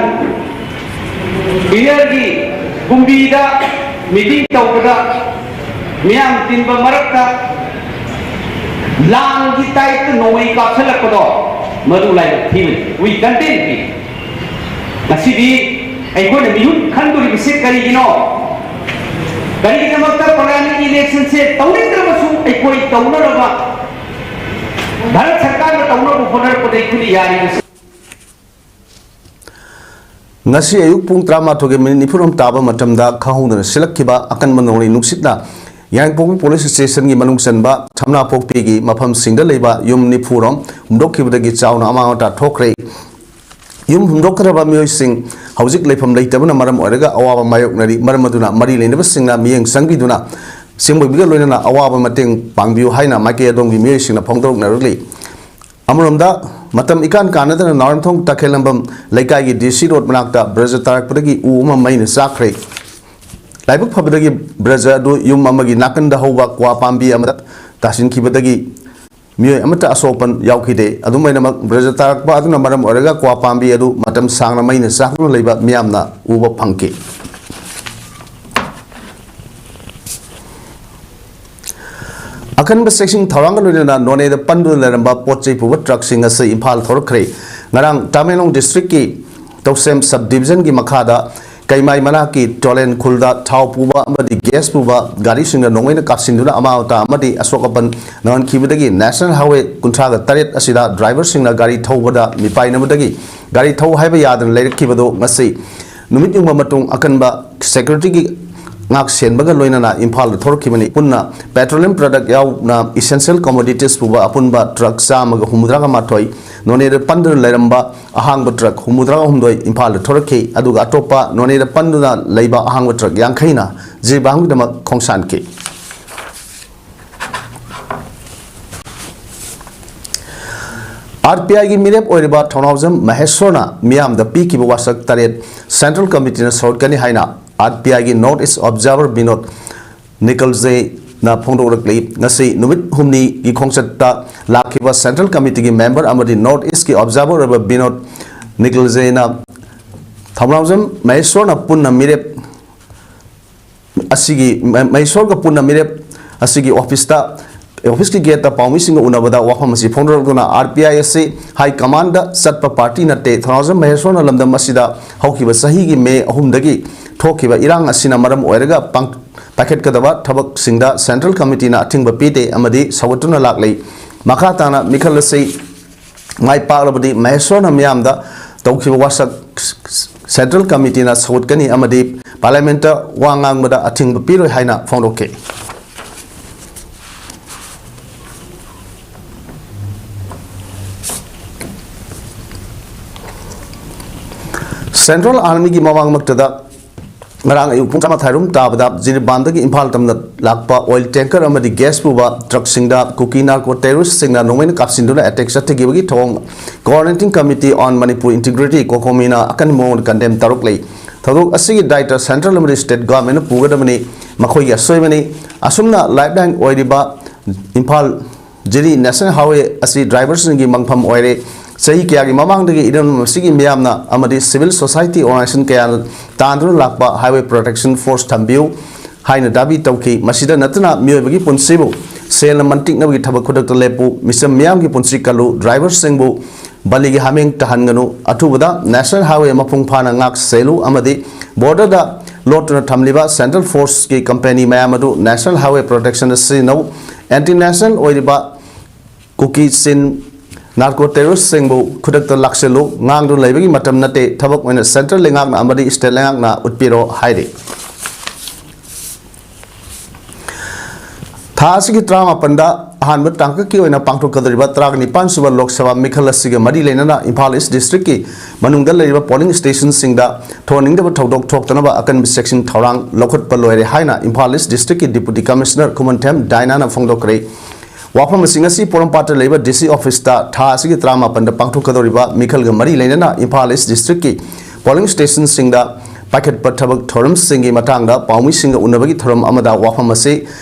ꯏꯅꯔꯒꯤ ꯀꯨꯝꯕꯤꯗ meeting ꯇꯧꯕꯗ ꯃꯤꯌꯥꯝ ꯇꯤꯟꯕ ꯃꯔꯛꯇ ꯂꯥꯟꯒꯤ typeꯇ ꯅꯣꯡꯃꯩ ꯀꯥꯞꯁꯤꯜꯂꯛꯄꯗꯣ ꯃꯗꯨ ꯂꯥꯏꯕꯛ ꯊꯤꯕꯅꯤ꯫ We condemn it꯫ ꯉꯁꯤꯗꯤ ꯑꯩꯈꯣꯏꯅ ꯃꯤꯍꯨꯠ ꯈꯟꯗꯣꯔꯤꯕꯁꯤ ꯀꯔꯤꯒꯤꯅꯣ? ꯀꯔꯤꯒꯤꯗꯃꯛꯇ parliamentary electionꯁꯦ ꯇꯧꯅꯤꯡꯗ꯭ꯔꯕꯁꯨ ꯑꯩꯈꯣꯏ ꯇꯧꯅꯅꯕ ꯚꯥꯔꯠ ꯁꯔꯀꯥꯔꯅ ꯇꯧꯅꯕ ꯍꯣꯠꯅꯔꯛꯄꯗ ꯑꯩꯈꯣꯏꯅ ꯌꯥꯔꯤꯕꯁꯤ? ꯉꯁꯤ ꯑꯌꯨꯛ ꯄꯨꯡ ꯇꯔꯥꯃꯥꯊꯣꯏꯒꯤ minute ꯅꯤꯐꯨꯔꯣꯝ ꯇꯥꯕ ꯃꯇꯝꯗ ꯈꯪꯍꯧꯗꯅ ꯁꯤꯜꯂꯛꯈꯤꯕ ꯑꯀꯟꯕ ꯅꯣꯡꯂꯩ ꯅꯨꯡꯁꯤꯠꯅ ꯌꯥꯏꯉꯪꯄꯣꯛꯄꯤ police stationꯒꯤ ꯃꯅꯨꯡ ꯆꯟꯕ ꯊꯝꯅꯥꯄꯣꯛꯄꯤꯒꯤ ꯃꯐꯝꯁꯤꯡꯗ ꯂꯩꯕ ꯌꯨꯝ ꯅꯤꯐꯨꯔꯣꯝ ꯍꯨꯝꯗꯣꯛꯈꯤꯕꯗꯒꯤ ꯆꯥꯎꯅ ꯑꯃꯥꯡ ꯑꯇꯥ ꯊꯣꯛꯈ꯭ꯔꯦ꯫ ꯌꯨꯝ ꯍꯨꯝꯗꯣꯛꯈ꯭ꯔꯕ ꯃꯤꯑꯣꯏꯁꯤꯡ ꯍꯧꯖꯤꯛ ꯂꯩꯐꯝ ꯂꯩꯇꯕꯅ ꯃꯔꯝ ꯑꯣꯏꯔꯒ ꯑꯋꯥꯕ ꯃꯥꯌꯣꯛꯅꯔꯤ꯫ ꯃꯔꯝ ꯑꯗꯨꯅ ꯃꯔꯤ ꯂꯩꯅꯕꯁꯤꯡꯅ ꯃꯤꯠꯌꯦꯡ ꯆꯪꯕꯤꯗꯨꯅ ꯁꯦꯡꯗꯣꯛꯄꯤꯕꯒ ꯂꯣꯏꯅꯅ ꯑꯋꯥꯕ ꯃꯇꯦꯡ ꯄꯥꯡꯕꯤꯌꯨ ꯍꯥꯏꯅ ꯃꯥꯏꯀꯩ ꯑꯗꯣꯝꯒꯤ ꯃꯤꯑꯣꯏꯁꯤꯡꯅ ꯐꯣꯡꯗꯣꯛꯅꯔꯛꯂꯤ꯫ ꯑꯃꯔꯣꯝꯗ, ꯃꯇꯝ ꯏꯀꯥꯟ ꯀꯥꯟꯅꯗꯅ ꯅꯥꯎꯔꯦꯝꯊꯣꯡ ꯇꯈꯦꯜꯂꯝꯕꯝ ꯂꯩꯀꯥꯏꯒꯤ DC road ꯃꯅꯥꯛꯇ ꯕ꯭ꯔꯖ ꯇꯥꯔꯛꯄꯗꯒꯤ ꯎ ꯑꯃ ꯃꯩꯅ ꯆꯥꯛꯈ꯭ꯔꯦ꯫ ꯂꯥꯏꯕꯛ ꯐꯕꯗꯒꯤ ꯕ꯭ꯔꯖ ꯑꯗꯨ ꯌꯨꯝ ꯑꯃꯒꯤ ꯅꯥꯀꯟꯗ ꯍꯧꯕ ꯀ꯭ꯋꯥ ꯄꯥꯝꯕꯤ ꯑꯃꯗ ꯇꯥꯁꯤꯟꯈꯤꯕꯗꯒꯤ ꯃꯤꯑꯣꯏ ꯑꯃꯠꯇ ꯑꯁꯣꯛ ꯑꯄꯟ ꯌꯥꯎꯈꯤꯗꯦ꯫ ꯑꯗꯨꯝ ꯑꯣꯏꯅꯃꯛ, ꯕ꯭ꯔꯖ ꯇꯥꯔꯛꯄ ꯑꯗꯨꯅ ꯃꯔꯝ ꯑꯣꯏꯔꯒ ꯀ꯭ꯋꯥ ꯄꯥꯝꯕꯤ ꯑꯗꯨ ꯃꯇꯝ ꯁꯥꯡꯅ ꯃꯩꯅ ꯆꯥꯛꯇꯨꯅ ꯂꯩꯕ ꯃꯤꯌꯥꯝꯅ ꯎꯕ ꯐꯪꯈꯤ꯫ ꯑꯀꯟꯕ ꯆꯦꯛꯁꯤꯟ ꯊꯧꯔꯥꯡꯒ ꯂꯣꯏꯅꯅ ꯅꯣꯅꯦꯗ ꯄꯟꯗꯨꯅ ꯂꯩꯔꯝꯕ ꯄꯣꯠ ꯆꯩ ꯄꯨꯕ truckꯁꯤꯡ ꯑꯁꯤ ꯏꯝꯐꯥꯜ ꯊꯧꯔꯛꯈ꯭ꯔꯦ꯫ ꯉꯔꯥꯡ ꯇꯃꯦꯡꯂꯣꯡ districtꯀꯤ ꯇꯧꯁꯦꯝ sub divisionꯒꯤ ꯃꯈꯥꯗ ꯀꯩꯃꯥꯏ ꯃꯅꯥꯛꯀꯤ ꯇꯣꯂꯦꯟ ꯈꯨꯜꯗ ꯊꯥꯎ ꯄꯨꯕ ꯑꯃꯗꯤ ꯒ꯭ꯌꯥꯁ ꯄꯨꯕ ꯒꯥꯔꯤꯁꯤꯡꯅ ꯅꯣꯡꯃꯩꯅ ꯀꯥꯞꯁꯤꯟꯗꯨꯅ ꯑꯃꯥꯡ ꯑꯇꯥ ꯑꯃꯗꯤ ꯑꯁꯣꯛ ꯑꯄꯟ ꯅꯪꯍꯟꯈꯤꯕꯗꯒꯤ ꯅꯦꯁꯅꯦꯜ ꯍꯥꯏꯋꯦ ꯀꯨꯟꯊ꯭ꯔꯥꯒ ꯇꯔꯦꯠ ꯑꯁꯤꯗ ꯗ꯭ꯔꯥꯏꯚꯔꯁꯤꯡꯅ ꯒꯥꯔꯤ ꯊꯧꯕꯗ ꯃꯤꯄꯥꯏꯅꯕꯗꯒꯤ ꯒꯥꯔꯤ ꯊꯧ ꯍꯥꯏꯕ ꯌꯥꯗꯅ ꯂꯩꯔꯛꯈꯤꯕꯗꯨ ꯉꯁꯤ ꯅꯨꯃꯤꯠ ꯌꯨꯡꯕ ꯃꯇꯨꯡ ꯑꯀꯟꯕ ꯁꯦꯀ꯭ꯌꯨꯔꯤꯇꯤꯒꯤ ꯉꯥꯛ ꯁꯦꯟꯕꯒ ꯂꯣꯏꯅꯅ ꯏꯝꯐꯥꯜꯗ ꯊꯣꯔꯛꯈꯤꯕꯅꯤ꯫ ꯄꯨꯟꯅ ꯄꯦꯇ꯭ꯔꯣꯂꯤꯌꯝ ꯄ꯭ꯔꯗꯛ ꯌꯥꯎꯅ ꯏꯁꯦꯟꯁꯤꯌꯦꯜ ꯀꯣꯃꯣꯗꯤꯇꯤꯁ ꯄꯨꯕ ꯑꯄꯨꯟꯕ ꯇ꯭ꯔꯛ ꯆꯥꯝꯃꯒ ꯍꯨꯝꯐꯨꯇꯔꯥꯒ ꯃꯥꯊꯣꯏ ꯅꯣꯅꯦꯗ ꯄꯟꯗꯨꯅ ꯂꯩꯔꯝꯕ ꯑꯍꯥꯡꯕ ꯇ꯭ꯔꯛ ꯍꯨꯝꯐꯨꯇꯔꯥꯒ ꯍꯨꯝꯗꯣꯏ ꯏꯝꯐꯥꯜꯗ ꯊꯣꯔꯛꯈꯤ꯫ ꯑꯗꯨꯒ ꯑꯇꯣꯞꯄ ꯅꯣꯅꯦꯗ ꯄꯟꯗꯨꯅ ꯂꯩꯕ ꯑꯍꯥꯡꯕ ꯇ꯭ꯔꯛ ꯌꯥꯡꯈꯩꯅ ꯖꯤꯔꯤꯕꯥꯝꯒꯤꯗꯃꯛ ꯈꯣꯡꯁꯥꯟꯈꯤ꯫ ꯑꯥꯔ ꯄꯤ ꯑꯥꯏꯒꯤ ꯃꯤꯔꯦꯞ ꯑꯣꯏꯔꯤꯕ ꯊꯧꯅꯥꯎꯖꯝ ꯃꯍꯦꯁ꯭ꯋꯔꯅ ꯃꯤꯌꯥꯝꯗ ꯄꯤꯈꯤꯕ ꯋꯥꯁꯛ ꯇꯔꯦꯠ ꯁꯦꯟꯇ꯭ꯔꯦꯜ ꯀꯃꯤꯇꯤꯅ ꯁꯧꯒꯠꯀꯅꯤ ꯍꯥꯏꯅ ꯑꯥꯔ ꯄꯤ ꯑꯥꯏꯒꯤ ꯅꯣꯔꯠ ꯏꯁ ꯑꯣꯕꯖꯥꯔꯚꯔ ꯕꯤꯅꯣꯗ ꯅꯤꯀꯜꯖꯦꯅ ꯐꯣꯡꯗꯣꯛꯂꯛꯂꯤ꯫ ꯉꯁꯤ ꯅꯨꯃꯤꯠ ꯍꯨꯝꯅꯤꯒꯤ ꯈꯣꯡꯆꯠꯇ ꯂꯥꯛꯈꯤꯕ ꯁꯦꯟꯇ꯭ꯔꯦꯜ ꯀꯃꯤꯇꯤꯒꯤ ꯃꯦꯝꯕꯔ ꯑꯃꯗꯤ ꯅꯣꯔꯠ ꯏꯁꯀꯤ ꯑꯣꯕꯖꯥꯔꯚꯔ ꯑꯣꯏꯕ ꯕꯤꯅꯣꯗ ꯅꯤꯀꯜꯖꯦꯅ ꯊꯧꯅꯥꯎꯖꯝ ꯃꯍꯦꯁ꯭ꯋꯔꯅ ꯄꯨꯟꯅ ꯃꯤꯔꯦꯞ ꯑꯁꯤꯒꯤ ꯃ-, ꯃꯍꯦꯁ꯭ꯋꯔꯒ ꯄꯨꯟꯅ ꯃꯤꯔꯦꯞ ꯑꯁꯤꯒꯤ ꯑꯣꯐꯤꯁꯇ, ꯑꯣꯐꯤꯁꯀꯤ ꯒꯦꯠꯇ ꯄꯥꯎꯃꯤꯁꯤꯡꯒ ꯎꯅꯕꯗ ꯋꯥꯐꯝ ꯑꯁꯤ ꯐꯣꯡꯗꯣꯔꯛꯇꯨꯅ, ꯑꯥꯔ ꯄꯤ ꯑꯥꯏ ꯑꯁꯤ ꯍꯥꯏ ꯀꯃꯥꯟꯗ ꯆꯠꯄ ꯄꯥꯔꯇꯤ ꯅꯠꯇꯦ꯫ ꯊꯧꯅꯥꯎꯖꯝ ꯃꯍꯦꯁ꯭ꯋꯔꯅ ꯂꯝꯗꯝ ꯑꯁꯤꯗ ꯍꯧꯈꯤꯕ ꯆꯍꯤꯒꯤ ꯃꯦ ꯑꯍꯨꯝꯗꯒꯤ ꯊꯣꯛꯈꯤꯕ ꯏꯔꯥꯡ ꯑꯁꯤꯅ ꯃꯔꯝ ꯑꯣꯏꯔꯒ ꯄꯥꯡ-, ꯄꯥꯏꯈꯠꯀꯗꯕ ꯊꯕꯛꯁꯤꯡꯗ ꯁꯦꯟꯇ꯭ꯔꯦꯜ ꯀꯃꯤꯇꯤꯅ ꯑꯊꯤꯡꯕ ꯄꯤꯗꯦ ꯑꯃꯗꯤ ꯁꯧꯒꯠꯇꯨꯅ ꯂꯥꯛꯂꯤ꯫ ꯃꯈꯥ ꯇꯥꯅ ꯃꯤꯈꯜ ꯑꯁꯤ ꯃꯥꯏ ꯄꯥꯛꯂꯕꯗꯤ ꯃꯍꯦꯁ꯭ꯋꯔꯅ ꯃꯤꯌꯥꯝꯗ ꯇꯧꯈꯤꯕ ꯋꯥꯁꯛ ꯁꯦꯟꯇ꯭ꯔꯦꯜ ꯀꯃꯤꯇꯤꯅ ꯁꯧꯒꯠꯀꯅꯤ ꯑꯃꯗꯤ ꯄꯥꯔꯂꯤꯌꯥꯃꯦꯟꯠꯇ ꯋꯥ ꯉꯥꯡꯕꯗ ꯑꯊꯤꯡꯕ ꯄꯤꯔꯣꯏ ꯍꯥꯏꯅ ꯐꯣꯡꯗꯣꯛꯈꯤ꯫ ꯁꯦꯟꯇ꯭ꯔꯦꯜ ꯑꯥꯔꯃꯤꯒꯤ ꯃꯃꯥꯡꯃꯛꯇꯗ ꯉꯔꯥꯡ ꯑꯌꯨꯛ ꯄꯨꯡ ꯇꯔꯥꯃꯥꯊꯣꯏ ꯔꯣꯝ ꯇꯥꯕꯗ ꯖꯤꯔꯤꯕꯥꯝꯗꯒꯤ ꯏꯝꯐꯥꯜ ꯇꯝꯅ ꯂꯥꯛꯄ ꯑꯣꯏꯜ ꯇꯦꯡꯀꯔ ꯑꯃꯗꯤ ꯒ꯭ꯌꯥꯁ ꯄꯨꯕ ꯇ꯭ꯔꯛꯁꯤꯡꯗ ꯀꯨꯀꯤ ꯅꯥꯔꯀꯣ ꯇꯦꯔꯣꯔꯤꯁ꯭ꯠꯁꯤꯡꯅ ꯅꯣꯡꯃꯩꯅ ꯀꯥꯞꯁꯤꯟꯗꯨꯅ ꯑꯦꯇꯦꯛ ꯆꯠꯊꯈꯤꯕꯒꯤ ꯊꯧꯑꯣꯡ Coordinating Committee on Manipur Integrity, ꯀꯣꯀꯣꯃꯤꯅ ꯑꯀꯟꯕ ꯃꯑꯣꯡꯗ ꯀꯟꯗꯦꯝ ꯇꯧꯔꯛꯂꯤ꯫ ꯊꯧꯗꯣꯛ ꯑꯁꯤꯒꯤ ꯗꯥꯏꯇ ꯁꯦꯟꯇ꯭ꯔꯦꯜ ꯑꯃꯗꯤ ꯁ꯭ꯇꯦꯠ ꯒꯚꯔꯟꯃꯦꯟꯠꯅ ꯄꯨꯒꯗꯕꯅꯤ, ꯃꯈꯣꯏꯒꯤ ꯑꯁꯣꯏꯕꯅꯤ꯫ ꯑꯁꯨꯝꯅ ꯂꯥꯏꯐꯂꯥꯏꯟ ꯑꯣꯏꯔꯤꯕ ꯏꯝꯐꯥꯜ ꯖꯤꯔꯤ ꯅꯦꯁꯅꯦꯜ ꯍꯥꯏꯋꯦ ꯑꯁꯤ ꯗ꯭ꯔꯥꯏꯚꯔꯁꯤꯡꯒꯤ ꯃꯪꯐꯝ ꯑꯣꯏꯔꯦ꯫ ꯆꯍꯤ ꯀꯌꯥꯒꯤ ꯃꯃꯥꯡꯗꯒꯤ ꯏꯔꯝꯗꯝ ꯑꯁꯤꯒꯤ ꯃꯤꯌꯥꯝꯅ ꯑꯃꯗꯤ ꯁꯤꯚꯤꯜ ꯁꯣꯁꯥꯏꯇꯤ ꯑꯣꯔꯒꯅꯥꯏꯖꯦꯁꯟ ꯀꯌꯥꯅ ꯇꯥꯟꯗꯨꯅ ꯂꯥꯛꯄ ꯍꯥꯏꯋꯦ ꯄ꯭ꯔꯣꯇꯦꯛꯁꯟ ꯐꯣꯔꯁ ꯊꯝꯕꯤꯌꯨ ꯍꯥꯏꯅ ꯗꯥꯕꯤ ꯇꯧꯈꯤ꯫ ꯃꯁꯤꯗ ꯅꯠꯇꯅ ꯃꯤꯑꯣꯏꯕꯒꯤ ꯄꯨꯟꯁꯤꯕꯨ ꯁꯦꯜꯅ ꯃꯟꯇꯤꯛꯅꯕꯒꯤ ꯊꯕꯛ ꯈꯨꯗꯛꯇ ꯂꯦꯞꯄꯨ, ꯃꯤꯆꯝ ꯃꯤꯌꯥꯝꯒꯤ ꯄꯨꯟꯁꯤ ꯀꯜꯂꯨ, ꯗ꯭ꯔꯥꯏꯚꯔꯁꯤꯡꯕꯨ ꯕꯂꯤꯒꯤ ꯍꯥꯃꯦꯡ ꯇꯥꯍꯟꯒꯅꯨ, ꯑꯊꯨꯕꯗ ꯅꯦꯁꯅꯦꯜ ꯍꯥꯏꯋꯦ ꯃꯄꯨꯡ ꯐꯥꯅ ꯉꯥꯛ ꯁꯦꯜꯂꯨ ꯑꯃꯗꯤ ꯕꯣꯔꯗꯔꯗ ꯂꯣꯠꯇꯨꯅ ꯊꯝꯂꯤꯕ ꯁꯦꯟꯇ꯭ꯔꯦꯜ ꯐꯣꯔꯁꯀꯤ ꯀꯝꯄꯦꯅꯤ ꯃꯌꯥꯝ ꯑꯗꯨ ꯅꯦꯁꯅꯦꯜ ꯍꯥꯏꯋꯦ ꯄ꯭ꯔꯣꯇꯦꯛꯁꯟꯗ ꯁꯤꯖꯤꯟꯅꯧ, ꯑꯦꯟꯇꯤ ꯅꯦꯁꯅꯦꯜ ꯑꯣꯏꯔꯤꯕ ꯀꯨꯀꯤ ꯆꯤꯟ ꯅꯥꯔꯀꯣ ꯇꯦꯔꯣꯔꯤꯁꯁꯤꯡꯕꯨ ꯈꯨꯗꯛꯇ ꯂꯥꯛꯁꯤꯜꯂꯨ, ꯉꯥꯡꯗꯨꯅ ꯂꯩꯕꯒꯤ ꯃꯇꯝ ꯅꯠꯇꯦ, ꯊꯕꯛ ꯑꯣꯏꯅ ꯁꯦꯟꯇ꯭ꯔꯦꯜ ꯂꯩꯉꯥꯛꯅ ꯑꯃꯗꯤ ꯁ꯭ꯇꯦꯠ ꯂꯩꯉꯥꯛꯅ ꯎꯠꯄꯤꯔꯣ ꯍꯥꯏꯔꯤ꯫ ꯊꯥ ꯑꯁꯤꯒꯤ ꯇꯔꯥꯃꯥꯄꯟꯗ ꯑꯍꯥꯟꯕ ꯇꯥꯡꯀꯛꯀꯤ ꯑꯣꯏꯅ ꯄꯥꯡꯊꯣꯛꯀꯗꯧꯔꯤꯕ ꯇꯔꯥꯒ ꯅꯤꯄꯥꯟ ꯁꯨꯕ ꯂꯣꯛ ꯁꯚꯥ ꯃꯤꯈꯜ ꯑꯁꯤꯒ ꯃꯔꯤ ꯂꯩꯅꯅ ꯏꯝꯐꯥꯜ ꯏꯁ ꯗꯤꯁꯇ꯭ꯔꯤꯛꯀꯤ ꯃꯅꯨꯡꯗ ꯂꯩꯔꯤꯕ ꯄꯣꯂꯤꯡ ꯁ꯭ꯇꯦꯁꯟꯁꯤꯡꯗ ꯊꯣꯟꯅꯤꯡꯗꯕ ꯊꯧꯗꯣꯛ ꯊꯣꯛꯇꯅꯕ ꯑꯀꯟꯕ ꯆꯦꯛꯁꯤꯟ ꯊꯧꯔꯥꯡ ꯂꯧꯈꯠꯄ ꯂꯣꯏꯔꯦ ꯍꯥꯏꯅ ꯏꯝꯐꯥꯜ ꯏꯁ ꯗꯤꯁꯇ꯭ꯔꯤꯛꯀꯤ ꯗꯤꯄꯨꯇꯤ ꯀꯃꯤꯁꯅꯔ ꯈꯨꯃꯟꯊꯦꯝ ꯗꯥꯏꯅꯥꯅ ꯐꯣꯡꯗꯣꯛꯈ꯭ꯔꯦ꯫ ꯋꯥꯐꯝ ꯑꯁꯤ ꯉꯁꯤ ꯄꯣꯔꯣꯝꯄꯥꯠꯇ ꯂꯩꯕ ꯗꯤ ꯁꯤ ꯑꯣꯐꯤꯁꯇ ꯊꯥ ꯑꯁꯤꯒꯤ ꯇꯔꯥꯃꯥꯄꯟꯗ ꯄꯥꯡꯊꯣꯛꯀꯗꯧꯔꯤꯕ ꯃꯤꯈꯜꯒ ꯃꯔꯤ ꯂꯩꯅꯅ ꯏꯝꯐꯥꯜ ꯏꯁ ꯗꯤꯁꯇ꯭ꯔꯤꯛꯀꯤ ꯄꯣꯂꯤꯡ ꯁ꯭ꯇꯦꯁꯟꯁꯤꯡꯗ ꯄꯥꯏꯈꯠꯄ ꯊꯕꯛ ꯊꯧꯔꯝꯁꯤꯡꯒꯤ ꯃꯇꯥꯡꯗ ꯄꯥꯎꯃꯤꯁꯤꯡꯒ ꯎꯅꯕꯒꯤ ꯊꯧꯔꯝ ꯑꯃꯗ ꯋꯥꯐꯝ ꯑꯁꯤ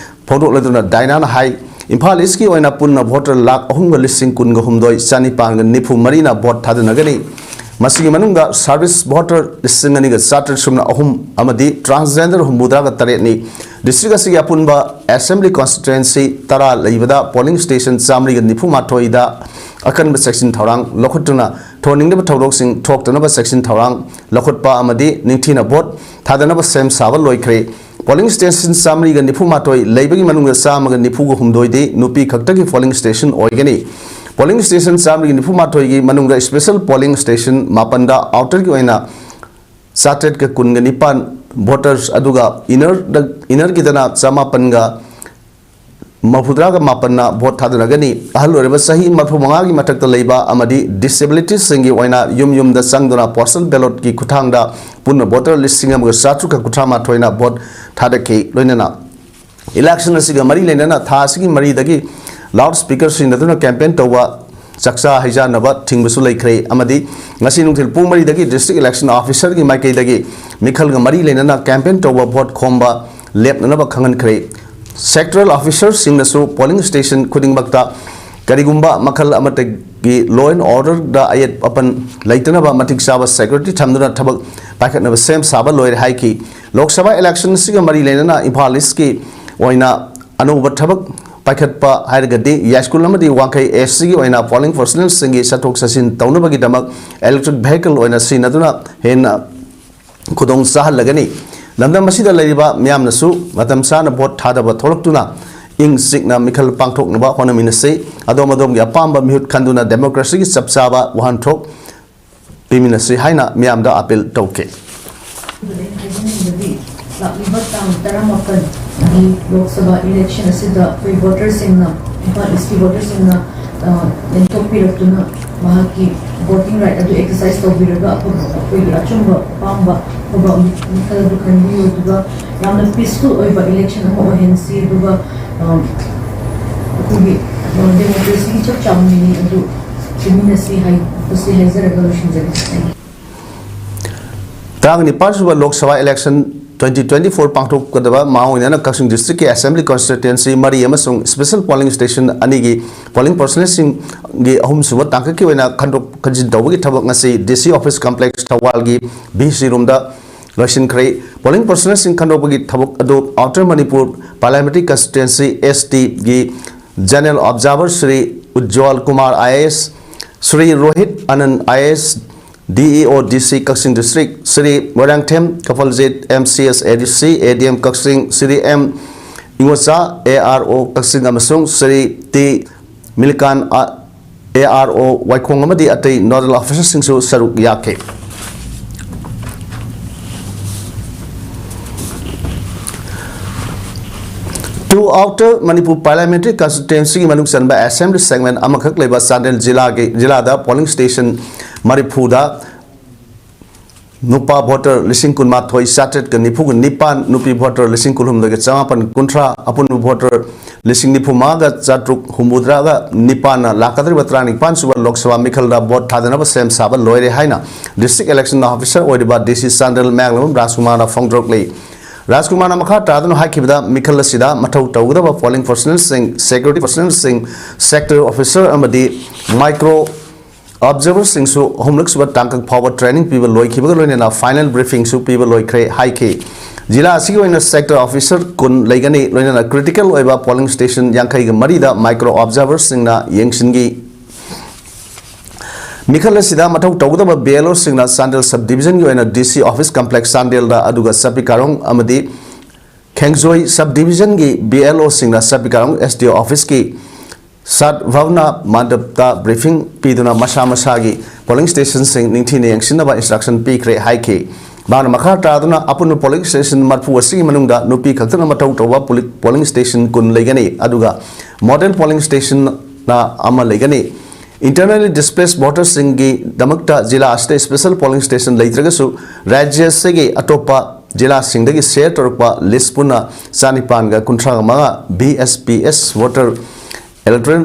ꯐꯣꯡꯗꯣꯛꯂꯗꯨꯅ ꯗꯥꯏꯅꯥꯅ ꯍꯥꯏ, ꯏꯝꯐꯥꯜ ꯏꯁꯀꯤ ꯑꯣꯏꯅ ꯄꯨꯟꯅ ꯚꯣꯇꯔ ꯂꯥꯈ ꯑꯍꯨꯝꯒ ꯂꯤꯁꯤꯡ ꯀꯨꯟꯒ ꯍꯨꯝꯗꯣꯏ ꯆꯅꯤꯄꯥꯟꯒ ꯅꯤꯐꯨ ꯃꯔꯤꯅ ꯚꯣꯠ ꯊꯥꯗꯅꯒꯅꯤ꯫ ꯃꯁꯤꯒꯤ ꯃꯅꯨꯡꯗ ꯁꯥꯔꯚꯤꯁ ꯚꯣꯇꯔ ꯂꯤꯁꯤꯡ ꯑꯅꯤꯒ ꯆꯥꯇ꯭ꯔꯦꯠ ꯁꯨꯞꯅ ꯑꯍꯨꯝ ꯑꯃꯗꯤ ꯇ꯭ꯔꯥꯟꯁꯖꯦꯟꯗꯔ ꯍꯨꯝꯐꯨꯇꯔꯥꯒ ꯇꯔꯦꯠꯅꯤ꯫ ꯗꯤꯁꯇ꯭ꯔꯤꯛ ꯑꯁꯤꯒꯤ ꯑꯄꯨꯟꯕ ꯑꯦꯁꯦꯝꯕ꯭ꯂꯤ ꯀꯣꯟꯁꯇꯤꯇ꯭ꯋꯦꯟꯁꯤ ꯇꯔꯥ ꯂꯩꯕꯗ ꯄꯣꯂꯤꯡ ꯁ꯭ꯇꯦꯁꯟ ꯆꯥꯃꯔꯤꯒ ꯅꯤꯐꯨ ꯃꯥꯊꯣꯏꯗ ꯑꯀꯟꯕ ꯆꯦꯛꯁꯤꯟ ꯊꯧꯔꯥꯡ ꯂꯧꯈꯠꯇꯨꯅ ꯊꯣꯟꯅꯤꯡꯗꯕ ꯊꯧꯗꯣꯛꯁꯤꯡ ꯊꯣꯛꯇꯅꯕ ꯆꯦꯛꯁꯤꯟ ꯊꯧꯔꯥꯡ ꯂꯧꯈꯠꯄ ꯑꯃꯗꯤ ꯅꯤꯡꯊꯤꯅ ꯚꯣꯠ ꯊꯥꯗꯅꯕ ꯁꯦꯝ ꯁꯥꯕ ꯂꯣꯏꯈ꯭ꯔꯦ꯫ ꯄꯣꯂꯤꯡ ꯁ꯭ꯇꯦꯁꯟ ꯆꯥꯃꯔꯤꯒ ꯅꯤꯐꯨ ꯃꯥꯊꯣꯏ ꯂꯩꯕꯒꯤ ꯃꯅꯨꯡꯗ ꯆꯥꯝꯃꯒ ꯅꯤꯐꯨꯒ ꯍꯨꯝꯗꯣꯏꯗꯤ ꯅꯨꯄꯤ ꯈꯛꯇꯒꯤ ꯄꯣꯂꯤꯡ ꯁ꯭ꯇꯦꯁꯟ ꯑꯣꯏꯒꯅꯤ꯫ ꯄꯣꯂꯤꯡ ꯁ꯭ꯇꯦꯁꯟ ꯆꯥꯃꯔꯤꯒ ꯅꯤꯐꯨ ꯃꯥꯊꯣꯏꯒꯤ ꯃꯅꯨꯡꯗ ꯁ꯭ꯄꯦꯁꯦꯜ ꯄꯣꯂꯤꯡ ꯁ꯭ꯇꯦꯁꯟ ꯃꯥꯄꯟꯗ ꯑꯥꯎꯇꯔꯒꯤ ꯑꯣꯏꯅ ꯆꯥꯇ꯭ꯔꯦꯠꯀ ꯀꯨꯟꯒ ꯅꯤꯄꯥꯟ ꯚꯣꯇꯔꯁ, ꯑꯗꯨꯒ ꯏꯅꯔꯗ, ꯏꯅꯔꯒꯤꯗꯅ ꯆꯃꯥꯄꯟꯒ ꯃꯔꯐꯨꯇꯔꯥꯒ ꯃꯥꯄꯟꯅ ꯚꯣꯠ ꯊꯥꯗꯅꯒꯅꯤ꯫ ꯑꯍꯜ ꯑꯣꯏꯔꯕ ꯆꯍꯤ ꯃꯔꯐꯨ ꯃꯉꯥꯒꯤ ꯃꯊꯛꯇ ꯂꯩꯕ ꯑꯃꯗꯤ ꯗꯤꯁꯦꯕꯤꯂꯤꯇꯤꯁꯁꯤꯡꯒꯤ ꯑꯣꯏꯅ ꯌꯨꯝ ꯌꯨꯝꯗ ꯆꯪꯗꯨꯅ ꯄꯣꯁꯇꯦꯜ ꯕꯦꯂꯣꯠꯀꯤ ꯈꯨꯠꯊꯥꯡꯗ ꯄꯨꯟꯅ ꯚꯣꯇꯔ ꯂꯤꯁꯤꯡ ꯑꯃꯒ ꯆꯥꯇ꯭ꯔꯨꯛꯀ ꯀꯨꯟꯊ꯭ꯔꯥ ꯃꯥꯊꯣꯏꯅ ꯚꯣꯠ ꯊꯥꯗꯈꯤ꯫ ꯂꯣꯏꯅꯅ ꯏꯂꯦꯛꯁꯟ ꯑꯁꯤꯒ ꯃꯔꯤ ꯂꯩꯅꯅ ꯊꯥ ꯑꯁꯤꯒꯤ ꯃꯔꯤꯗꯒꯤ ꯂꯥꯎꯗ ꯁ꯭ꯄꯤꯀꯔ ꯁꯤꯖꯤꯟꯅꯗꯨꯅ ꯀꯦꯝꯄꯦꯟ ꯇꯧꯕ, ꯆꯥꯛꯆꯥ ꯍꯩꯖꯥꯟꯅꯕ ꯊꯤꯡꯕꯁꯨ ꯂꯩꯈ꯭ꯔꯦ ꯑꯃꯗꯤ ꯉꯁꯤ ꯅꯨꯡꯊꯤꯜ ꯄꯨꯡ ꯃꯔꯤꯗꯒꯤ ꯗꯤꯁꯇ꯭ꯔꯤꯛ ꯏꯂꯦꯛꯁꯟ ꯑꯣꯐꯤꯁꯔꯒꯤ ꯃꯥꯏꯀꯩꯗꯒꯤ ꯃꯤꯈꯜꯒ ꯃꯔꯤ ꯂꯩꯅꯅ ꯀꯦꯝꯄꯦꯟ ꯇꯧꯕ, ꯚꯣꯠ ꯈꯣꯝꯕ ꯂꯦꯞꯅꯅꯕ ꯈꯪꯍꯟꯈ꯭ꯔꯦ꯫ ꯁꯦꯛꯇꯔꯦꯜ ꯑꯣꯐꯤꯁꯔꯁꯤꯡꯅꯁꯨ ꯄꯣꯂꯤꯡ ꯁ꯭ꯇꯦꯁꯟ ꯈꯨꯗꯤꯡꯃꯛꯇ ꯀꯔꯤꯒꯨꯝꯕ ꯃꯈꯜ ꯑꯃꯠꯇꯒꯤ ꯂꯣ ꯑꯦꯟ ꯑꯣꯔꯗꯔꯗ ꯑꯌꯦꯠ ꯑꯄꯟ ꯂꯩꯇꯅꯕ ꯃꯇꯤꯛ ꯆꯥꯕ ꯁꯦꯀ꯭ꯌꯨꯔꯤꯇꯤ ꯊꯝꯗꯨꯅ ꯊꯕꯛ ꯄꯥꯏꯈꯠꯅꯕ ꯁꯦꯝ ꯁꯥꯕ ꯂꯣꯏꯔꯦ ꯍꯥꯏꯈꯤ꯫ ꯂꯣꯛ ꯁꯚꯥ ꯏꯂꯦꯛꯁꯟ ꯑꯁꯤꯒ ꯃꯔꯤ ꯂꯩꯅꯅ ꯏꯝꯐꯥꯜ ꯏꯁꯀꯤ ꯑꯣꯏꯅ ꯑꯅꯧꯕ ꯊꯕꯛ ꯄꯥꯏꯈꯠꯄ ꯍꯥꯏꯔꯒꯗꯤ ꯌꯥꯏꯁ꯭ꯀꯨꯜ ꯑꯃꯗꯤ ꯋꯥꯡꯈꯩ ꯑꯦꯁ ꯁꯤꯒꯤ ꯑꯣꯏꯅ ꯄꯣꯂꯤꯡ ꯄꯔꯁꯅꯦꯜꯁꯤꯡꯒꯤ ꯆꯠꯊꯣꯛ ꯆꯠꯁꯤꯟ ꯇꯧꯅꯕꯒꯤꯗꯃꯛ ꯏꯂꯦꯛꯇ꯭ꯔꯤꯛ ꯚꯦꯍꯤꯀꯜ ꯑꯣꯏꯅ ꯁꯤꯖꯤꯟꯅꯗꯨꯅ ꯍꯦꯟꯅ ꯈꯨꯗꯣꯡ ꯆꯥꯍꯜꯂꯒꯅꯤ꯫ ꯂꯝꯗꯝ ꯑꯁꯤꯗ ꯂꯩꯔꯤꯕ ꯃꯤꯌꯥꯝꯅꯁꯨ ꯃꯇꯝ ꯆꯥꯅ ꯚꯣꯠ ꯊꯥꯗꯕ ꯊꯣꯛꯂꯛꯇꯨꯅ ꯏꯪ ꯆꯤꯛꯅ ꯃꯤꯈꯜ ꯄꯥꯡꯊꯣꯛꯅꯕ ꯍꯣꯠꯅꯃꯤꯟꯅꯁꯤ꯫ ꯑꯗꯣꯝ ꯑꯗꯣꯝꯒꯤ ꯑꯄꯥꯝꯕ ꯃꯤꯍꯨꯠ ꯈꯟꯗꯨꯅ ꯗꯦꯃꯣꯀ꯭ꯔꯦꯁꯤꯒꯤ ꯆꯞ ꯆꯥꯕ ꯋꯥꯍꯟꯊꯣꯛ ꯄꯤꯃꯤꯟꯅꯁꯤ ꯍꯥꯏꯅ ꯃꯤꯌꯥꯝꯗ ꯑꯥꯄꯤꯜ ꯇꯧꯈꯤ꯫ ꯑꯗꯨꯗ ꯑꯩꯅ ꯍꯥꯏꯖꯅꯤꯡꯕꯗꯤ, ꯂꯥꯛꯂꯤꯕ ꯇꯥꯡ ꯇꯔꯥꯃꯥꯄꯟꯒꯤ ꯂꯣꯛ ꯁꯚꯥ ꯏꯂꯦꯛꯁꯟ ꯑꯁꯤꯗ ꯑꯩꯈꯣꯏ ꯚꯣꯇꯔꯁꯤꯡꯅ, ꯏꯝꯐꯥꯜ ꯏꯁꯀꯤ ꯚꯣꯇꯔꯁꯤꯡꯅ, ꯑ, ꯂꯦꯡꯊꯣꯛꯄꯤꯔꯛꯇꯨꯅ ꯃꯍꯥꯛꯀꯤ ꯚꯣꯇꯤꯡ ꯔꯥꯏꯠ ꯑꯗꯨ ꯑꯦꯛꯁꯔꯁꯥꯏꯁ ꯇꯧꯕꯤꯔꯒ ꯑꯐꯕ, ꯑꯩꯈꯣꯏꯒꯤ ꯑꯆꯨꯝꯕ ꯑꯄꯥꯝꯕ ꯑꯐꯕ ꯃꯤꯈꯜ ꯑꯗꯨ ꯈꯟꯕꯤꯌꯨ꯫ ꯑꯗꯨꯒ ꯌꯥꯝꯅ ꯄꯤꯁꯐꯨꯜ ꯑꯣꯏꯕ ꯏꯂꯦꯛꯁꯟ ꯑꯃ ꯑꯣꯏꯍꯟꯁꯤ꯫ ꯑꯗꯨꯒ, ꯑ, ꯑꯩꯈꯣꯏꯒꯤ, ꯑ, ꯗꯦꯃꯣꯀ꯭ꯔꯦꯁꯤꯒꯤ ꯆꯞ ꯆꯥꯕ ꯃꯤꯅꯤꯡ ꯑꯗꯨ ꯁꯤꯃꯤꯟꯅꯁꯤ ꯍꯥꯏ-, ꯃꯁꯤ ꯍꯥꯏꯖꯔꯒ ꯂꯣꯏꯁꯤꯟꯖꯒꯦ꯫ Thank you꯫ ꯇꯔꯥꯅꯤꯄꯥꯟ ꯁꯨꯕ Lok Sabha election twenty twenty four ꯄꯥꯡꯊꯣꯛꯀꯗꯕ ꯃꯥꯡꯑꯣꯏꯅꯅ ꯀꯛꯆꯤꯡ ꯗꯤꯁꯇ꯭ꯔꯤꯛꯀꯤ ꯑꯦꯁꯦꯝꯕ꯭ꯂꯤ ꯀꯟꯁꯇꯤꯇ꯭ꯋꯦꯟꯁꯤ ꯃꯔꯤ ꯑꯃꯁꯨꯡ ꯁ꯭ꯄꯦꯁꯦꯜ ꯄꯣꯂꯤꯡ ꯁ꯭ꯇꯦꯁꯟ ꯑꯅꯤꯒꯤ ꯄꯣꯂꯤꯡ ꯄꯔꯁꯅꯦꯜꯁꯤꯡꯒꯤ ꯑꯍꯨꯝꯁꯨꯕ ꯇꯥꯡꯀꯛꯀꯤ ꯑꯣꯏꯅ ꯈꯟꯗꯣꯛ ꯈꯟꯖꯤꯟ ꯇꯧꯕꯒꯤ ꯊꯕꯛ ꯉꯁꯤ ꯗꯤ ꯁꯤ ꯑꯣꯐꯤꯁ ꯀꯝꯄ꯭ꯂꯦꯛꯁ ꯊꯧꯕꯥꯜꯒꯤ ꯚꯤ ꯁꯤ ꯔꯨꯝꯗ ꯂꯣꯏꯁꯤꯟꯈ꯭ꯔꯦ꯫ ꯄꯣꯂꯤꯡ ꯄꯔꯁꯅꯦꯜꯁꯤꯡ ꯈꯟꯗꯣꯛꯄꯒꯤ ꯊꯕꯛ ꯑꯗꯨ outer Manipur parliamentary constituency, S ꯇꯤꯒꯤ general observer Shri Ujjwal Kumar I A S, Shri Rohit Anand I A S, D E O D C Kakching district, Shri Moirangthem Kapiljit M C S A D C A D M Kakching, Shri M Ingocha A R O Kakching ꯑꯃꯁꯨꯡ Shri T Milkan ah A R O Waikhong ꯑꯃꯗꯤ ꯑꯇꯩ nodal ꯑꯣꯐꯤꯁꯔꯁꯤꯡꯁꯨ ꯁꯔꯨꯛ ꯌꯥꯈꯤ꯫ Two outer Manipur parliamentary ꯀꯟꯁꯇꯤꯇ꯭ꯋꯦꯟꯁꯤꯒꯤ ꯃꯅꯨꯡ ꯆꯟꯕ assembly ꯁꯦꯒꯃꯦꯟ ꯑꯃꯈꯛ ꯂꯩꯕ ꯆꯥꯟꯗꯦꯜ ꯖꯤꯂꯥꯒꯤ, ꯖꯤꯂꯥꯗ ꯄꯣꯂꯤꯡ ꯁ꯭ꯇꯦꯁꯟ ꯃꯔꯤꯐꯨꯗ ꯅꯨꯄꯥ ꯚꯣꯇꯔ ꯂꯤꯁꯤꯡ ꯀꯨꯟꯃꯥꯊꯣꯏ ꯆꯥꯇ꯭ꯔꯦꯠꯀ ꯅꯤꯐꯨꯒ ꯅꯤꯄꯥꯟ, ꯅꯨꯄꯤ ꯚꯣꯇꯔ ꯂꯤꯁꯤꯡ ꯀꯨꯟꯍꯨꯝꯗꯣꯏꯒ ꯆꯃꯥꯄꯟ ꯀꯨꯟꯊ꯭ꯔꯥ, ꯑꯄꯨꯟꯕ ꯚꯣꯇꯔ ꯂꯤꯁꯤꯡ ꯅꯤꯐꯨ ꯃꯉꯥꯒ ꯆꯥꯇ꯭ꯔꯨꯛ ꯍꯨꯝꯐꯨꯇꯔꯥꯒ ꯅꯤꯄꯥꯟꯅ ꯂꯥꯛꯀꯗꯧꯔꯤꯕ ꯇꯔꯥꯅꯤꯄꯥꯟ ꯁꯨꯕ ꯂꯣꯛ ꯁꯚꯥ ꯃꯤꯈꯜꯗ ꯚꯣꯠ ꯊꯥꯗꯅꯕ ꯁꯦꯝ ꯁꯥꯕ ꯂꯣꯏꯔꯦ ꯍꯥꯏꯅ ꯗꯤꯁꯇ꯭ꯔꯤꯛ ꯏꯂꯦꯛꯁꯟ ꯑꯣꯐꯤꯁꯔ ꯑꯣꯏꯔꯤꯕ ꯗꯤ ꯁꯤ ꯆꯥꯟꯗꯦꯜ ꯃꯌꯥꯡꯂꯝꯕꯝ ꯔꯥꯖꯀꯨꯃꯥꯔꯅ ꯐꯣꯡꯗꯣꯔꯛꯂꯤ꯫ ꯔꯥꯖꯀꯨꯃꯥꯔꯅ ꯃꯈꯥ ꯇꯥꯗꯨꯅ ꯍꯥꯏꯈꯤꯕꯗ, ꯃꯤꯈꯜ ꯑꯁꯤꯗ ꯃꯊꯧ ꯇꯧꯒꯗꯕ ꯄꯣꯂꯤꯡ ꯄꯔꯁꯅꯦꯜꯁꯤꯡ, ꯁꯦꯀ꯭ꯌꯨꯔꯤꯇꯤ ꯄꯔꯁꯅꯦꯜꯁꯤꯡ, ꯁꯦꯛꯇꯔ ꯑꯣꯐꯤꯁꯔ ꯑꯃꯗꯤ ꯃꯥꯏꯀ꯭ꯔꯣ ꯑꯣꯕꯖꯥꯔꯚꯔꯁꯤꯡꯁꯨ ꯑꯍꯨꯝꯂꯛ ꯁꯨꯕ ꯇꯥꯡꯀꯛ ꯐꯥꯎꯕ ꯇ꯭ꯔꯦꯅꯤꯡ ꯄꯤꯕ ꯂꯣꯏꯈꯤꯕꯒ ꯂꯣꯏꯅꯅ ꯐꯥꯏꯅꯦꯜ ꯕ꯭ꯔꯤꯐꯤꯡꯁꯨ ꯄꯤꯕ ꯂꯣꯏꯈ꯭ꯔꯦ ꯍꯥꯏꯈꯤ꯫ ꯖꯤꯂꯥ ꯑꯁꯤꯒꯤ ꯑꯣꯏꯅ sector officer ꯀꯨꯟ ꯂꯩꯒꯅꯤ, ꯂꯣꯏꯅꯅ critical ꯑꯣꯏꯕ polling station ꯌꯥꯡꯈꯩꯒ ꯃꯔꯤꯗ micro observerꯁꯤꯡꯅ ꯌꯦꯡꯁꯤꯟꯈꯤ꯫ ꯃꯤꯈꯜ ꯑꯁꯤꯗ ꯃꯊꯧ ꯇꯧꯒꯗꯕ BLOꯁꯤꯡꯅ ꯆꯥꯟꯗꯦꯜ sub divisionꯒꯤ ꯑꯣꯏꯅ DC office complex ꯆꯥꯟꯗꯦꯜꯗ, ꯑꯗꯨꯒ ꯆꯥꯄꯤꯀꯥꯔꯣꯡ ꯑꯃꯗꯤ ꯈꯦꯡꯖꯣꯏ sub divisionꯒꯤ BLOꯁꯤꯡꯅ ꯆꯥꯄꯤꯀꯥꯔꯣꯡ SDO officeꯀꯤ ꯁꯠ ꯚꯥꯕꯅꯥ ꯃꯟꯗꯞꯇ briefing ꯄꯤꯗꯨꯅ ꯃꯁꯥ ꯃꯁꯥꯒꯤ polling stationꯁꯤꯡ ꯅꯤꯡꯊꯤꯅ ꯌꯦꯡꯁꯤꯟꯅꯕ instruction ꯄꯤꯈ꯭ꯔꯦ ꯍꯥꯏꯈꯤ꯫ ꯃꯍꯥꯛꯅ ꯃꯈꯥ ꯇꯥꯗꯨꯅ ꯑꯄꯨꯟꯕ polling station ꯃꯔꯐꯨ ꯑꯁꯤꯒꯤ ꯃꯅꯨꯡꯗ ꯅꯨꯄꯤ ꯈꯛꯇꯅ ꯃꯊꯧ ꯇꯧꯕ ꯄꯣꯂꯤ-, polling station ꯀꯨꯟ ꯂꯩꯒꯅꯤ, ꯑꯗꯨꯒ model polling stationꯅ ꯑꯃ ꯂꯩꯒꯅꯤ꯫ Internally displaced votersꯁꯤꯡꯒꯤꯗꯃꯛꯇ ꯖꯤꯂꯥ ꯑꯁꯤꯗ special polling station ꯂꯩꯇ꯭ꯔꯒꯁꯨ, ꯔꯥꯖ꯭ꯌ ꯑꯁꯤꯒꯤ ꯑꯇꯣꯞꯄ ꯖꯤꯂꯥꯁꯤꯡꯗꯒꯤ share ꯇꯧꯔꯛꯄ list ꯄꯨꯟꯅ ꯆꯥꯅꯤꯄꯥꯟꯒ ꯀꯨꯟꯊ꯭ꯔꯥ ꯃꯉꯥ BSPS voter electoral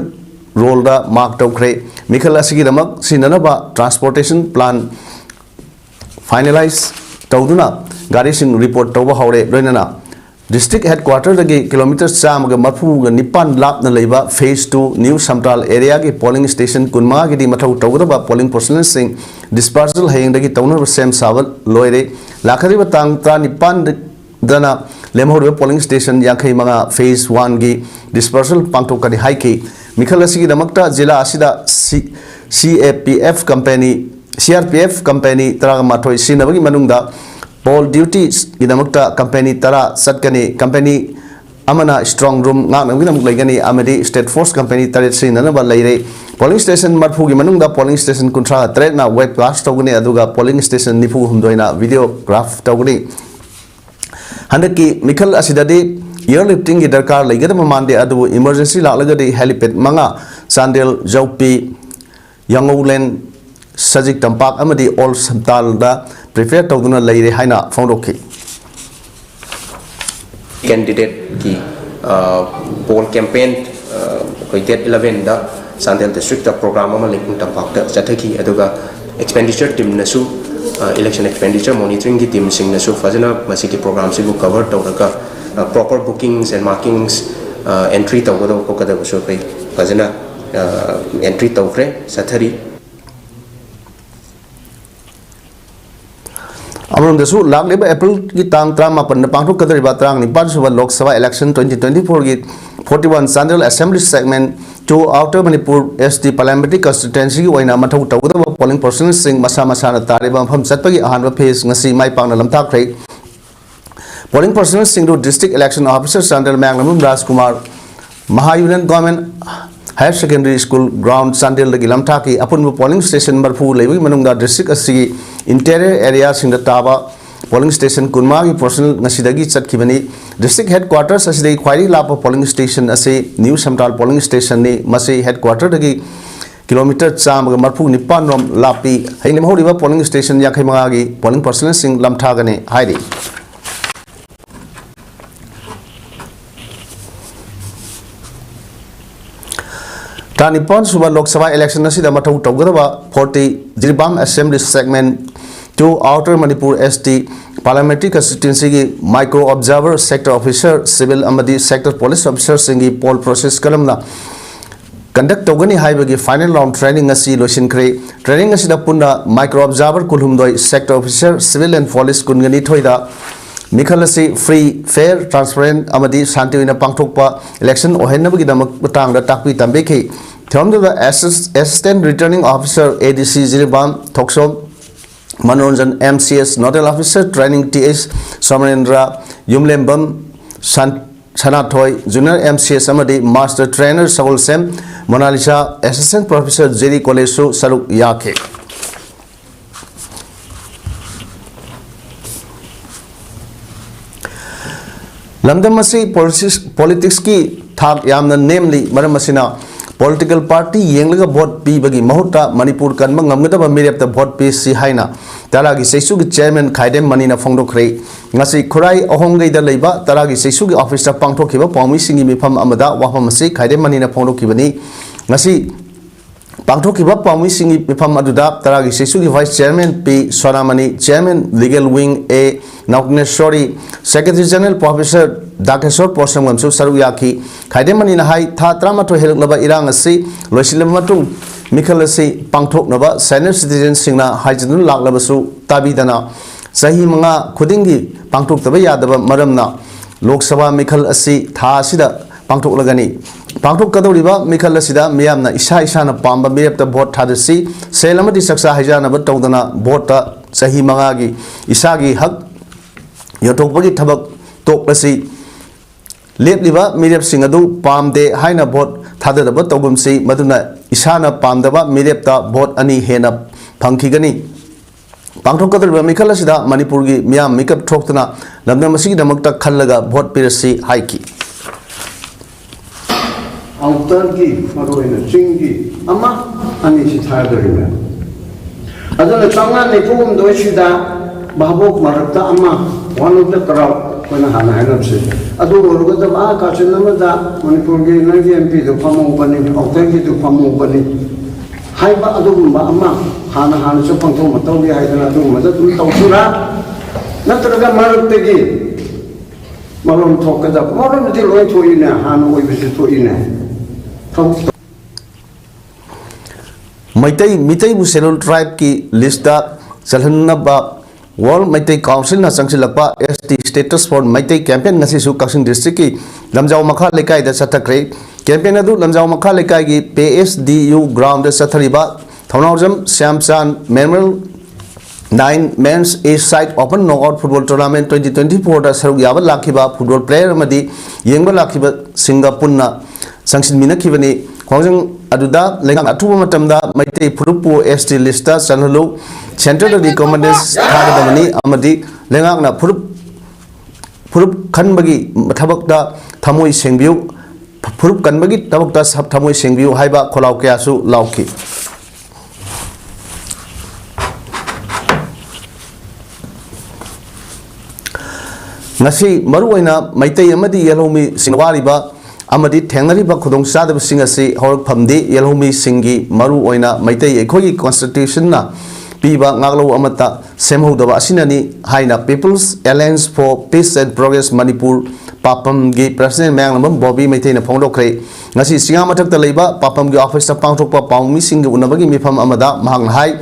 rollꯗ mark ꯇꯧꯈ꯭ꯔꯦ꯫ ꯃꯤꯈꯜ ꯑꯁꯤꯒꯤꯗꯃꯛ ꯁꯤꯖꯤꯟꯅꯅꯕ transportation plan finalize ꯇꯧꯗꯨꯅ ꯒꯥꯔꯤꯁꯤꯡ report ꯇꯧꯕ ꯍꯧꯔꯦ꯫ ꯂꯣꯏꯅꯅ district headquarterꯗꯒꯤ kilometre ꯆꯥꯝꯃꯒ ꯃꯔꯐꯨꯒ ꯅꯤꯄꯥꯟ ꯂꯥꯞꯅ ꯂꯩꯕ phase two New Samtal areaꯒꯤ polling station ꯀꯨꯟꯃꯉꯥꯒꯤꯗꯤ ꯃꯊꯧ ꯇꯧꯒꯗꯕ polling personnelꯁꯤꯡ dispersal ꯍꯌꯦꯡꯗꯒꯤ ꯇꯧꯅꯕ ꯁꯦꯝ ꯁꯥꯕ ꯂꯣꯏꯔꯦ꯫ ꯂꯥꯛꯀꯗꯧꯔꯤꯕ ꯇꯥꯡ ꯇꯔꯥꯅꯤꯄꯥꯟꯗꯅ ꯂꯦꯝꯍꯧꯔꯤꯕ polling station ꯌꯥꯡꯈꯩ ꯃꯉꯥ phase oneꯒꯤ dispersal ꯄꯥꯡꯊꯣꯛꯀꯅꯤ ꯍꯥꯏꯈꯤ꯫ ꯃꯤꯈꯜ ꯑꯁꯤꯒꯤꯗꯃꯛꯇ ꯖꯤꯂꯥ ꯑꯁꯤꯗ C-, CAPF company, CRPF company ꯇꯔꯥꯃꯥꯊꯣꯏ ꯁꯤꯖꯤꯟꯅꯕꯒꯤ ꯃꯅꯨꯡꯗ poll dutyꯒꯤꯗꯃꯛꯇ company ꯇꯔꯥ ꯆꯠꯀꯅꯤ꯫ Company ꯑꯃꯅ strong room ꯉꯥꯛꯅꯕꯒꯤꯗꯃꯛ ꯂꯩꯒꯅꯤ ꯑꯃꯗꯤ state force company ꯇꯔꯦꯠ ꯁꯤꯖꯤꯟꯅꯅꯕ ꯂꯩꯔꯦ꯫ Polling station ꯃꯔꯐꯨꯒꯤ ꯃꯅꯨꯡꯗ polling station ꯀꯨꯟꯊ꯭ꯔꯥ ꯇꯔꯦꯠꯅ webcast ꯇꯧꯒꯅꯤ, ꯑꯗꯨꯒ polling station ꯅꯤꯐꯨ ꯍꯨꯝꯗꯣꯏꯅ videograph ꯇꯧꯒꯅꯤ꯫ ꯍꯟꯗꯛꯀꯤ ꯃꯤꯈꯜ ꯑꯁꯤꯗꯗꯤ airliftingꯒꯤ ꯗꯔꯀꯥꯔ ꯂꯩꯒꯗꯕ ꯃꯥꯟꯗꯦ, ꯑꯗꯨꯕꯨ emergency ꯂꯥꯛꯂꯒꯗꯤ helipad ꯃꯉꯥ, ꯆꯥꯟꯗꯦꯜ, ꯖꯧꯄꯤ, ꯌꯥꯉꯧꯂꯦꯟ, ꯁꯖꯤꯛ ꯇꯝꯄꯥꯛ ꯑꯃꯗꯤ ꯑꯣꯜ ꯁꯝꯇꯥꯜꯗ prepare ꯇꯧꯗꯨꯅ ꯂꯩꯔꯦ ꯍꯥꯏꯅ ꯐꯣꯡꯗꯣꯛꯈꯤ꯫ Candidateꯀꯤ, ꯑ, poll campaign, ꯑ, ꯑꯩꯈꯣꯏ date elevenꯗ ꯆꯥꯟꯗꯦꯜ districtꯇ program ꯑꯃ ꯂꯩꯄꯨꯡ ꯇꯝꯄꯥꯛꯇ ꯆꯠꯊꯈꯤ꯫ ꯑꯗꯨꯒ expenditure teamꯅꯁꯨ, ꯑ, election expenditure monitoringꯒꯤ teamꯁꯤꯡꯅꯁꯨ ꯐꯖꯅ ꯃꯁꯤꯒꯤ programꯁꯤꯕꯨ cover ꯇꯧꯔꯒ, ꯑ, proper bookings and markings, ꯑ, entry ꯇꯧꯒꯗꯕ ꯈꯣꯠꯀꯗꯕꯁꯨ ꯑꯩꯈꯣꯏ ꯐꯖꯅ, ꯑ, entry ꯇꯧꯈ꯭ꯔꯦ, ꯆꯠꯊꯔꯤ꯫ ꯑꯃꯔꯣꯝꯗꯁꯨ, ꯂꯥꯛꯂꯤꯕ ꯑꯦꯄ꯭ꯔꯤꯜꯒꯤ ꯇꯥꯡ ꯇꯔꯥꯃꯥꯄꯟꯗ ꯄꯥꯡꯊꯣꯛꯀꯗꯧꯔꯤꯕ ꯇꯔꯥꯅꯤꯄꯥꯟ ꯁꯨꯕ Lok Sabha election twenty twenty-four ꯒꯤ forty-one Chandel Assembly Segment two Outer Manipur S T Parliamentary Constituency ꯒꯤ ꯑꯣꯏꯅ ꯃꯊꯧ ꯇꯧꯒꯗꯕ polling personnel ꯁꯤꯡ ꯃꯁꯥ ꯃꯁꯥꯅ ꯇꯥꯔꯤꯕ ꯃꯐꯝ ꯆꯠꯄꯒꯤ ꯑꯍꯥꯟꯕ phase ꯉꯁꯤ ꯃꯥꯏ ꯄꯥꯛꯅ ꯂꯝꯊꯥꯈ꯭ꯔꯦ꯫ Polling personnel ꯁꯤꯡꯗꯨ District Election Officer Chandel ꯃꯌꯥꯡꯂꯝꯕꯝ ꯔꯥꯖꯀꯨꯃꯥꯔ, Maha Union Government Higher Secondary School Ground Chandelꯗꯒꯤ ꯂꯝꯊꯥꯈꯤ꯫ ꯑꯄꯨꯟꯕ polling station ꯃꯔꯤꯐꯨ ꯂꯩꯕꯒꯤ ꯃꯅꯨꯡꯗ district ꯑꯁꯤꯒꯤ interior area ꯁꯤꯡꯗ ꯇꯥꯕ polling station ꯀꯨꯟꯃꯉꯥꯒꯤ personnel ꯉꯁꯤꯗꯒꯤ ꯆꯠꯈꯤꯕꯅꯤ꯫ District headquarters ꯑꯁꯤꯗꯒꯤ ꯈ꯭ꯋꯥꯏꯗꯒꯤ ꯂꯥꯞꯄ polling station ꯑꯁꯤ New Samtal polling station ꯅꯤ꯫ ꯃꯁꯤ headquarter ꯗꯒꯤ kilometre ꯆꯥꯝꯃꯒ ꯃꯔꯤꯐꯨ ꯅꯤꯄꯥꯟ ꯔꯣꯝ ꯂꯥꯞꯄꯤ꯫ ꯍꯌꯦꯡ ꯂꯦꯝꯍꯧꯔꯤꯕ polling station ꯌꯥꯡꯈꯩ ꯃꯉꯥꯒꯤ polling personnel ꯁꯤꯡ ꯂꯝꯊꯥꯒꯅꯤ ꯍꯥꯏꯔꯤ꯫ ꯇꯔꯥꯅꯤꯄꯥꯟ ꯁꯨꯕ ꯂꯣꯛ ꯁꯚꯥ election ꯑꯁꯤꯗ ꯃꯊꯧ ꯇꯧꯒꯗꯕ forty Jiribam Assembly Segment two Outer Manipur S T Parliamentary Constituency ꯒꯤ micro observer, sector officer, civil ꯑꯃꯗꯤ sector police officer ꯁꯤꯡꯒꯤ poll process ꯀꯔꯝꯅ conduct ꯇꯧꯒꯅꯤ ꯍꯥꯏꯕꯒꯤ final round training ꯉꯁꯤ ꯂꯣꯏꯁꯤꯟꯈ꯭ꯔꯦ꯫ Training ꯑꯁꯤꯗ ꯄꯨꯟꯅ micro observer ꯀꯨꯟꯍꯨꯝꯗꯣꯏ, sector officer, civil and police ꯀꯨꯟꯒ ꯅꯤꯊꯣꯏꯗ ꯃꯤꯈꯜ ꯑꯁꯤ free, fair, transparent ꯑꯃꯗꯤ ꯁꯥꯟꯇꯤ ꯑꯣꯏꯅ ꯄꯥꯡꯊꯣꯛꯄ election ꯑꯣꯏꯍꯟꯅꯕꯒꯤꯗꯃꯛ ꯃꯇꯥꯡꯗ ꯇꯥꯛꯄꯤ ꯇꯝꯕꯤꯈꯤ꯫ ꯊꯧꯔꯝꯗꯨꯗ Assist-, Assistant Returning Officer A D C Jiribam, Thokchom Manoranjan M C S, Nodal Officer Training T H Somarendra, Yumlembam ꯁꯟ-, Sanathoi, Junior M C S ꯑꯃꯗꯤ Master Trainer Sagolsem Monalisa, Assistant Professor J D College ꯁꯨ ꯁꯔꯨꯛ ꯌꯥꯈꯤ꯫ ꯂꯝꯗꯝ ꯑꯁꯤ politics-, politics ꯀꯤ ꯊꯥꯛ ꯌꯥꯝꯅ ꯅꯦꯝꯂꯤ꯫ ꯃꯔꯝ ꯑꯁꯤꯅ political party ꯌꯦꯡꯂꯒ vote ꯄꯤꯕꯒꯤ ꯃꯍꯨꯠꯇ ꯃꯅꯤꯄꯨꯔ ꯀꯟꯕ ꯉꯝꯒꯗꯕ ꯃꯤꯔꯦꯞꯇ vote ꯄꯤꯁꯤ ꯍꯥꯏꯅ ꯇꯔꯥꯒꯤ ꯆꯩꯁꯨꯒꯤ chairman ꯈꯥꯏꯗꯦꯝ ꯃꯅꯤꯅ ꯐꯣꯡꯗꯣꯛꯈ꯭ꯔꯦ꯫ ꯉꯁꯤ ꯈꯨꯔꯥꯏ ꯑꯍꯣꯡꯒꯩꯗ ꯂꯩꯕ ꯇꯔꯥꯒꯤ ꯆꯩꯁꯨꯒꯤ office ꯇ ꯄꯥꯡꯊꯣꯛꯈꯤꯕ ꯄꯥꯎꯃꯤꯁꯤꯡꯒꯤ ꯃꯤꯐꯝ ꯑꯃꯗ ꯋꯥꯐꯝ ꯑꯁꯤ ꯈꯥꯏꯗꯦꯝ ꯃꯅꯤꯅ ꯐꯣꯡꯗꯣꯛꯈꯤꯕꯅꯤ꯫ ꯉꯁꯤ ꯄꯥꯡꯊꯣꯛꯈꯤꯕ ꯄꯥꯎꯃꯤꯁꯤꯡꯒꯤ ꯃꯤꯐꯝ ꯑꯗꯨꯗ ꯇꯔꯥꯒꯤ ꯆꯩꯁꯨꯒꯤ vice chairman ꯄꯤ ꯁꯣꯅꯥꯃꯅꯤ, chairman legal wing ꯑꯦ ꯅꯧꯀꯅꯦꯁꯣꯔꯤ, secretary general professor ꯗꯥꯀꯦꯁꯣꯔ ꯄꯣꯁꯪꯕꯝꯁꯨ ꯁꯔꯨꯛ ꯌꯥꯈꯤ꯫ ꯈꯥꯏꯗꯦꯝ ꯃꯅꯤꯅ ꯍꯥꯏ, ꯊꯥ ꯇꯔꯥꯃꯥꯊꯣꯏ ꯍꯦꯜꯂꯛꯂꯕ ꯏꯔꯥꯡ ꯑꯁꯤ ꯂꯣꯏꯁꯤꯜꯂꯕ ꯃꯇꯨꯡ ꯃꯤꯈꯜ ꯑꯁꯤ ꯄꯥꯡꯊꯣꯛꯅꯕ senior citizen ꯁꯤꯡꯅ ꯍꯥꯏꯖꯗꯨꯅ ꯂꯥꯛꯂꯕꯁꯨ ꯇꯥꯕꯤꯗꯅ ꯆꯍꯤ ꯃꯉꯥ ꯈꯨꯗꯤꯡꯒꯤ ꯄꯥꯡꯊꯣꯛꯇꯕ ꯌꯥꯗꯕ ꯃꯔꯝꯅ ꯂꯣꯛ ꯁꯚꯥ ꯃꯤꯈꯜ ꯑꯁꯤ ꯊꯥ ꯑꯁꯤꯗ ꯄꯥꯡꯊꯣꯛꯂꯒꯅꯤ꯫ ꯄꯥꯡꯊꯣꯛꯀꯗꯧꯔꯤꯕ ꯃꯤꯈꯜ ꯑꯁꯤꯗ ꯃꯤꯌꯥꯝꯅ ꯏꯁꯥ ꯏꯁꯥꯅ ꯄꯥꯝꯕ ꯃꯤꯔꯦꯞꯇ ꯚꯣꯠ ꯊꯥꯗꯁꯤ꯫ ꯁꯦꯜ ꯑꯃꯗꯤ ꯆꯥꯛꯆꯥ ꯍꯩꯖꯥꯟꯅꯕ ꯇꯧꯗꯅ ꯚꯣꯠꯇ ꯆꯍꯤ ꯃꯉꯥꯒꯤ ꯏꯁꯥꯒꯤ ꯍꯛ ꯌꯣꯟꯊꯣꯛꯄꯒꯤ ꯊꯕꯛ ꯇꯣꯛꯂꯁꯤ꯫ ꯂꯦꯞꯂꯤꯕ ꯃꯤꯔꯦꯞꯁꯤꯡ ꯑꯗꯨ ꯄꯥꯝꯗꯦ ꯍꯥꯏꯅ ꯚꯣꯠ ꯊꯥꯗꯗꯕ ꯇꯧꯒꯨꯝꯁꯤ꯫ ꯃꯗꯨꯅ ꯏꯁꯥꯅ ꯄꯥꯝꯗꯕ ꯃꯤꯔꯦꯞꯇ ꯚꯣꯠ ꯑꯅꯤ ꯍꯦꯟꯅ ꯐꯪꯈꯤꯒꯅꯤ꯫ ꯄꯥꯡꯊꯣꯛꯀꯗꯧꯔꯤꯕ ꯃꯤꯈꯜ ꯑꯁꯤꯗ ꯃꯅꯤꯄꯨꯔꯒꯤ ꯃꯤꯌꯥꯝ ꯃꯤꯀꯞ ꯊꯣꯛꯇꯨꯅ ꯂꯝꯗꯝ ꯑꯁꯤꯒꯤꯗꯃꯛꯇ ꯈꯜꯂꯒ ꯚꯣꯠ ꯄꯤꯔꯁꯤ ꯍꯥꯏꯈꯤ꯫ ꯑꯥꯎꯇꯔꯒꯤ, ꯃꯔꯨꯑꯣꯏꯅ ꯆꯤꯡꯒꯤ ꯑꯃ ꯑꯅꯤꯁꯤ ꯊꯥꯗꯣꯔꯤꯕꯅꯤ꯫ ꯑꯗꯨꯅ ꯆꯥꯝꯃꯉꯥ ꯅꯤꯐꯨ ꯍꯨꯝꯗꯣꯏꯁꯤꯗ ꯚꯥꯕꯣꯛ ꯃꯔꯛꯇ ꯑꯃ, one of the crowd ꯑꯩꯈꯣꯏꯅ ꯍꯥꯟꯅ ꯍꯥꯏꯅꯕꯁꯦ, ꯑꯗꯨ ꯑꯣꯏꯔꯒꯗꯕ ꯑꯥ ꯀꯥꯆꯤꯟ ꯑꯃꯗ ꯃꯅꯤꯄꯨꯔꯒꯤ ꯅꯪꯒꯤ ꯑꯦꯝ ꯄꯤꯗꯨ ꯐꯝꯍꯧꯕꯅꯤ, ꯑꯥꯎꯇꯔꯒꯤꯗꯨ ꯐꯝꯍꯧꯕꯅꯤ ꯍꯥꯏꯕ ꯑꯗꯨꯒꯨꯝꯕ ꯑꯃ ꯍꯥꯟꯅ ꯍꯥꯟꯅꯁꯨ ꯄꯥꯡꯊꯣꯛ ꯃꯇꯧꯒꯤ ꯍꯥꯏꯗꯅ ꯑꯗꯨꯒꯨꯝꯕꯗ ꯑꯗꯨꯝ ꯇꯧꯁꯤꯔꯥ? ꯅꯠꯇ꯭ꯔꯒ ꯃꯔꯛꯇꯒꯤ ꯃꯔꯣꯝ ꯊꯣꯛꯀꯗꯕ? ꯃꯔꯣꯝꯗꯤ ꯂꯣꯏ ꯊꯣꯛꯏꯅꯦ, ꯍꯥꯟꯅ ꯑꯣꯏꯕꯁꯨ ꯊꯣꯛꯏꯅꯦ꯫ ꯊꯕꯛ ꯃꯩꯇꯩ ꯃꯤꯇꯩꯕꯨ ꯁꯦꯂꯨꯜ ꯇ꯭ꯔꯥꯏꯕꯀꯤ ꯂꯤꯁꯇ ꯆꯜꯍꯟꯅꯕ ꯋꯥꯔꯜ ꯃꯩꯇꯩ ꯀꯥꯎꯟꯁꯤꯜꯅ ꯆꯪꯁꯤꯜꯂꯛꯄ S T status for Meitei campaign ꯉꯁꯤꯁꯨ ꯀꯛꯆꯤꯡ ꯗꯤꯁꯇ꯭ꯔꯤꯛꯀꯤ ꯂꯝꯖꯥꯎ ꯃꯈꯥ ꯂꯩꯀꯥꯏꯗ ꯆꯠꯊꯈ꯭ꯔꯦ꯫ ꯀꯦꯝꯄꯦꯟ ꯑꯗꯨ ꯂꯝꯖꯥꯎ ꯃꯈꯥ ꯂꯩꯀꯥꯏꯒꯤ P S D U ground ꯆꯠꯊꯔꯤꯕ Thounaojam Shyamchand memorial nine men's a side open knockout football tournament twenty twenty ꯐꯣꯔꯗ ꯁꯔꯨꯛ ꯌꯥꯕ ꯂꯥꯛꯈꯤꯕ ꯐꯨꯠꯕꯣꯜ ꯄ꯭ꯂꯦꯌꯔ ꯑꯃꯗꯤ ꯌꯦꯡꯕ ꯂꯥꯛꯈꯤꯕꯁꯤꯡꯒ ꯄꯨꯟꯅ ꯆꯪꯁꯤꯟꯃꯤꯟꯅꯈꯤꯕꯅꯤ꯫ ꯈꯣꯡꯖꯪ ꯑꯗꯨꯗ ꯂꯩꯉꯥꯛꯅ ꯑꯊꯨꯕ ꯃꯇꯝꯗ ꯃꯩꯇꯩ ꯐꯨꯔꯨꯞꯄꯨ ꯑꯦꯁ ꯇꯤ ꯂꯤꯁꯇ ꯆꯜꯍꯜꯂꯨ, ꯁꯦꯟꯇꯔꯗ ꯔꯤꯀꯃꯦꯟꯗꯦꯁꯟ ꯊꯥꯒꯗꯕꯅꯤ ꯑꯃꯗꯤ ꯂꯩꯉꯥꯛꯅ ꯐꯨꯔꯨꯞ ꯐꯨꯔꯨꯞ ꯈꯟꯕꯒꯤ ꯊꯕꯛꯇ ꯊꯃꯣꯏ ꯁꯦꯡꯕꯤꯌꯨ, ꯐꯨꯔꯨꯞ ꯀꯟꯕꯒꯤ ꯊꯕꯛꯇ ꯊꯃꯣꯏ ꯁꯦꯡꯕꯤꯌꯨ ꯍꯥꯏꯕ ꯈꯣꯜꯂꯥꯎ ꯀꯌꯥꯁꯨ ꯂꯥꯎꯈꯤ꯫ ꯉꯁꯤ ꯃꯔꯨꯑꯣꯏꯅ ꯃꯩꯇꯩ ꯑꯃꯗꯤ ꯌꯦꯜꯍꯧꯃꯤꯁꯤꯡ ꯋꯥꯔꯤꯕ ꯑꯃꯗꯤ ꯊꯦꯡꯅꯔꯤꯕ ꯈꯨꯗꯣꯡꯆꯥꯗꯕꯁꯤꯡ ꯑꯁꯤ ꯍꯧꯔꯛꯐꯝꯗꯤ ꯌꯦꯜꯍꯧꯃꯤꯁꯤꯡꯒꯤ ꯃꯔꯨꯑꯣꯏꯅ ꯃꯩꯇꯩ ꯑꯩꯈꯣꯏꯒꯤ ꯀꯣꯟꯁꯇꯤꯇ꯭ꯌꯨꯁꯟꯅ ꯄꯤꯕ ꯉꯥꯛꯂꯧ ꯑꯃꯠꯇ ꯁꯦꯝꯍꯧꯗꯕ ꯑꯁꯤꯅꯅꯤ ꯍꯥꯏꯅ People's Alliance for Peace and Progress Manipur ꯄꯥꯄꯝꯒꯤ ꯄ꯭ꯔꯁꯤꯗꯦꯟ ꯃꯌꯥꯡꯂꯝꯕꯝ ꯕꯣꯕꯤ ꯃꯩꯇꯩꯅ ꯐꯣꯡꯗꯣꯛꯈ꯭ꯔꯦ꯫ ꯉꯁꯤ ꯆꯤꯉꯥ ꯃꯊꯛꯇ ꯂꯩꯕ ꯄꯥꯄꯝꯒꯤ ꯑꯣꯐꯤꯁꯇ ꯄꯥꯡꯊꯣꯛꯄ ꯄꯥꯎꯃꯤꯁꯤꯡꯒ ꯎꯅꯕꯒꯤ ꯃꯤꯐꯝ ꯑꯃꯗ ꯃꯍꯥꯛꯅ ꯍꯥꯏ,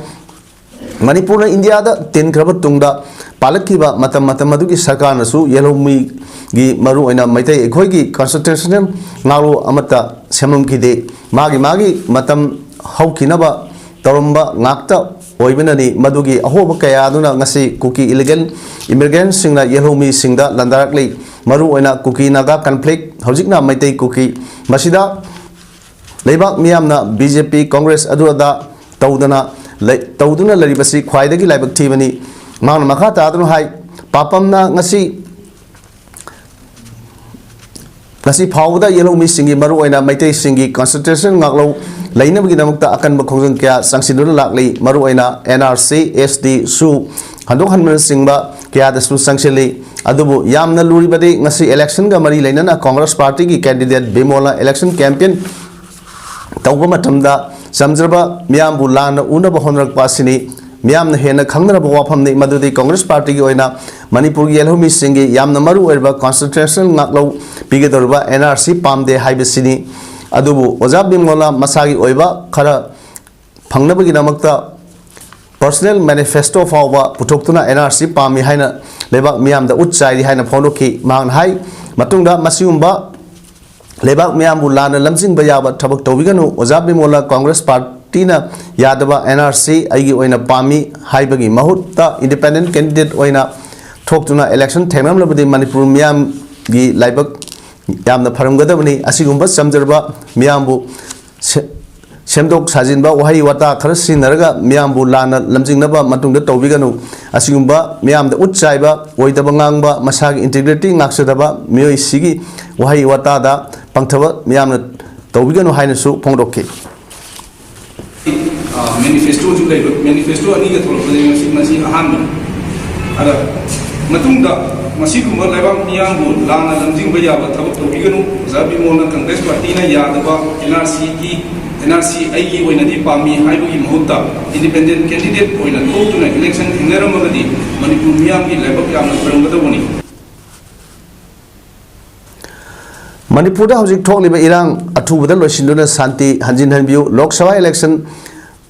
ꯃꯅꯤꯄꯨꯔꯅ ꯏꯟꯗꯤꯌꯥꯗ ꯇꯤꯟꯈ꯭ꯔꯕ ꯇꯨꯡꯗ ꯄꯥꯜꯂꯛꯈꯤꯕ ꯃꯇꯝ ꯃꯇꯝ ꯑꯗꯨꯒꯤ ꯁꯔꯀꯥꯔꯅꯁꯨ ꯌꯦꯜꯍꯧꯃꯤꯒꯤ, ꯃꯔꯨꯑꯣꯏꯅ ꯃꯩꯇꯩ ꯑꯩꯈꯣꯏꯒꯤ constitutional ꯉꯥꯛꯂꯧ ꯑꯃꯠꯇ ꯁꯦꯝꯂꯝꯈꯤꯗꯦ꯫ ꯃꯥꯒꯤ ꯃꯥꯒꯤ ꯃꯇꯝ ꯍꯧꯈꯤꯅꯕ ꯇꯧꯔꯝꯕ ꯉꯥꯛꯇ ꯑꯣꯏꯕꯅꯅꯤ꯫ ꯃꯗꯨꯒꯤ ꯑꯍꯣꯕ ꯀꯌꯥ ꯑꯗꯨꯅ ꯉꯁꯤ ꯀꯨꯀꯤ illegal immigrantꯁꯤꯡꯅ ꯌꯦꯜꯍꯧꯃꯤꯁꯤꯡꯗ ꯂꯥꯟꯗꯥꯔꯛꯂꯤ꯫ ꯃꯔꯨꯑꯣꯏꯅ ꯀꯨꯀꯤ ꯅꯥꯒꯥ conflict, ꯍꯧꯖꯤꯛꯅ ꯃꯩꯇꯩ ꯀꯨꯀꯤ꯫ ꯃꯁꯤꯗ ꯂꯩꯕꯥꯛ ꯃꯤꯌꯥꯝꯅ BJP, Congress ꯑꯗꯨ ꯑꯗꯥ ꯇꯧꯗꯅ ꯂꯩ-, ꯇꯧꯗꯨꯅ ꯂꯩꯔꯤꯕꯁꯤ ꯈ꯭ꯋꯥꯏꯗꯒꯤ ꯂꯥꯏꯕꯛ ꯊꯤꯕꯅꯤ꯫ ꯃꯍꯥꯛꯅ ꯃꯈꯥ ꯇꯥꯗꯨꯅ ꯍꯥꯏ, ꯄꯥꯄꯝꯅ ꯉꯁꯤ, ꯉꯁꯤ ꯐꯥꯎꯕꯗ ꯌꯦꯜꯍꯧꯃꯤꯁꯤꯡꯒꯤ, ꯃꯔꯨꯑꯣꯏꯅ ꯃꯩꯇꯩꯁꯤꯡꯒꯤ constitutional ꯉꯥꯛꯂꯧ ꯂꯩꯅꯕꯒꯤꯗꯃꯛꯇ ꯑꯀꯟꯕ ꯈꯣꯡꯖꯪ ꯀꯌꯥ ꯆꯪꯁꯤꯟꯗꯨꯅ ꯂꯥꯛꯂꯤ꯫ ꯃꯔꯨꯑꯣꯏꯅ NRC, ST ꯁꯨ ꯍꯟꯗꯣꯛ ꯍꯟꯕꯅꯆꯤꯡꯕ ꯀꯌꯥꯗꯁꯨ ꯆꯪꯁꯤꯜꯂꯤ꯫ ꯑꯗꯨꯕꯨ ꯌꯥꯝꯅ ꯂꯨꯔꯤꯕꯗꯤ ꯉꯁꯤ electionꯒ ꯃꯔꯤ ꯂꯩꯅꯅ Congress partyꯒꯤ candidate ꯕꯤꯃꯣꯜꯅ election campaign ꯇꯧꯕ ꯃꯇꯝꯗ ꯆꯝꯖꯕ ꯃꯤꯌꯥꯝꯕꯨ ꯂꯥꯟꯅ ꯎꯅꯕ ꯍꯣꯠꯅꯔꯛꯄ ꯑꯁꯤꯅꯤ꯫ ꯃꯤꯌꯥꯝꯅ ꯍꯦꯟꯅ ꯈꯪꯅꯔꯕ ꯋꯥꯐꯝꯅꯤ ꯃꯗꯨꯗꯤ Congress partyꯒꯤ ꯑꯣꯏꯅ ꯃꯅꯤꯄꯨꯔꯒꯤ ꯌꯦꯜꯍꯧꯃꯤꯁꯤꯡꯒꯤ ꯌꯥꯝꯅ ꯃꯔꯨ ꯑꯣꯏꯔꯕ constitutional ꯉꯥꯛꯂꯧ ꯄꯤꯒꯗꯧꯔꯤꯕ NRC ꯄꯥꯝꯗꯦ ꯍꯥꯏꯕꯁꯤꯅꯤ꯫ ꯑꯗꯨꯕꯨ ꯑꯣꯖꯥ ꯕꯤꯃꯣꯜꯅ ꯃꯁꯥꯒꯤ ꯑꯣꯏꯕ ꯈꯔ ꯐꯪꯅꯕꯒꯤꯗꯃꯛꯇ personal manifesto ꯐꯥꯎꯕ ꯄꯨꯊꯣꯛꯇꯨꯅ NRC ꯄꯥꯝꯃꯤ ꯍꯥꯏꯅ ꯂꯩꯕꯥꯛ ꯃꯤꯌꯥꯝꯗ ꯎꯠ ꯆꯥꯏꯔꯤ ꯍꯥꯏꯅ ꯐꯣꯡꯗꯣꯛꯈꯤ꯫ ꯃꯍꯥꯛꯅ ꯍꯥꯏ, ꯃꯇꯨꯡꯗ ꯃꯁꯤꯒꯨꯝꯕ ꯂꯩꯕꯥꯛ ꯃꯤꯌꯥꯝꯕꯨ ꯂꯥꯟꯅ ꯂꯝꯖꯤꯡꯕ ꯌꯥꯕ ꯊꯕꯛ ꯇꯧꯕꯤꯒꯅꯨ꯫ ꯑꯣꯖꯥ ꯕꯤꯃꯣꯜꯅ Congress partyꯅ ꯌꯥꯗꯕ NRC ꯑꯩꯒꯤ ꯑꯣꯏꯅ ꯄꯥꯝꯃꯤ ꯍꯥꯏꯕꯒꯤ ꯃꯍꯨꯠꯇ independent candidate ꯑꯣꯏꯅ ꯊꯣꯛꯇꯨꯅ election ꯊꯦꯡꯅꯔꯝꯂꯕꯗꯤ ꯃꯅꯤꯄꯨꯔ ꯃꯤꯌꯥꯝꯒꯤ ꯂꯥꯏꯕꯛ ꯌꯥꯝꯅ ꯐꯔꯝꯒꯗꯕꯅꯤ꯫ ꯑꯁꯤꯒꯨꯝꯕ ꯆꯝꯖꯔꯕ ꯃꯤꯌꯥꯝꯕꯨ ꯁꯦ-, ꯁꯦꯝꯗꯣꯛ ꯁꯥꯖꯤꯟꯕ ꯋꯥꯍꯩ ꯋꯥꯇꯥ ꯈꯔ ꯁꯤꯖꯤꯟꯅꯔꯒ ꯃꯤꯌꯥꯝꯕꯨ ꯂꯥꯟꯅ ꯂꯝꯖꯤꯡꯅꯕ ꯃꯇꯨꯡꯗ ꯇꯧꯕꯤꯒꯅꯨ꯫ ꯑꯁꯤꯒꯨꯝꯕ ꯃꯤꯌꯥꯝꯗ ꯎꯠ ꯆꯥꯏꯕ, ꯑꯣꯏꯗꯕ ꯉꯥꯡꯕ, ꯃꯁꯥꯒꯤ integrity ꯉꯥꯛꯆꯗꯕ ꯃꯤꯑꯣꯏꯁꯤꯒꯤ ꯋꯥꯍꯩ ꯋꯥꯇꯥꯗ ꯄꯪꯊꯕ ꯃꯤꯌꯥꯝꯅ ꯇꯧꯕꯤꯒꯅꯨ ꯍꯥꯏꯅꯁꯨ ꯐꯣꯡꯗꯣꯛꯈꯤ꯫ ꯑ, manifestoꯁꯨ ꯂꯩꯕ, manifesto ꯑꯅꯤꯒ ꯊꯣꯛꯂꯛꯄꯗꯒꯤ ꯃꯁꯤ, ꯃꯁꯤ ꯑꯍꯥꯟꯕꯅꯤ꯫ ꯑꯗ ꯃꯇꯨꯡꯗ ꯃꯁꯤꯒꯨꯝꯕ ꯂꯩꯕꯥꯛ ꯃꯤꯌꯥꯝꯕꯨ ꯂꯥꯟꯅ ꯂꯝꯖꯤꯡꯕ ꯌꯥꯕ ꯊꯕꯛ ꯇꯧꯕꯤꯒꯅꯨ꯫ ꯑꯣꯖꯥ ꯕꯤꯃꯣꯜꯅ Congress partyꯅ ꯌꯥꯗꯕ NRCꯒꯤ, NRC ꯑꯩꯒꯤ ꯑꯣꯏꯅꯗꯤ ꯄꯥꯝꯃꯤ ꯍꯥꯏꯕꯒꯤ ꯃꯍꯨꯠꯇ independent candidate ꯑꯣꯏꯅ ꯊꯣꯛꯇꯨꯅ election ꯊꯦꯡꯅꯔꯝꯃꯒꯗꯤ ꯃꯅꯤꯄꯨꯔ ꯃꯤꯌꯥꯝꯒꯤ ꯂꯥꯏꯕꯛ ꯌꯥꯝꯅ ꯐꯔꯝꯒꯗꯧꯕꯅꯤ꯫ ꯃꯅꯤꯄꯨꯔꯗ ꯍꯧꯖꯤꯛ ꯊꯣꯛꯂꯤꯕ ꯏꯔꯥꯡ ꯑꯊꯨꯕꯗ ꯂꯣꯏꯁꯤꯟꯗꯨꯅ ꯁꯥꯟꯇꯤ ꯍꯟꯖꯤꯟꯍꯟꯕꯤꯌꯨ꯫ ꯂꯣꯛ ꯁꯚꯥ election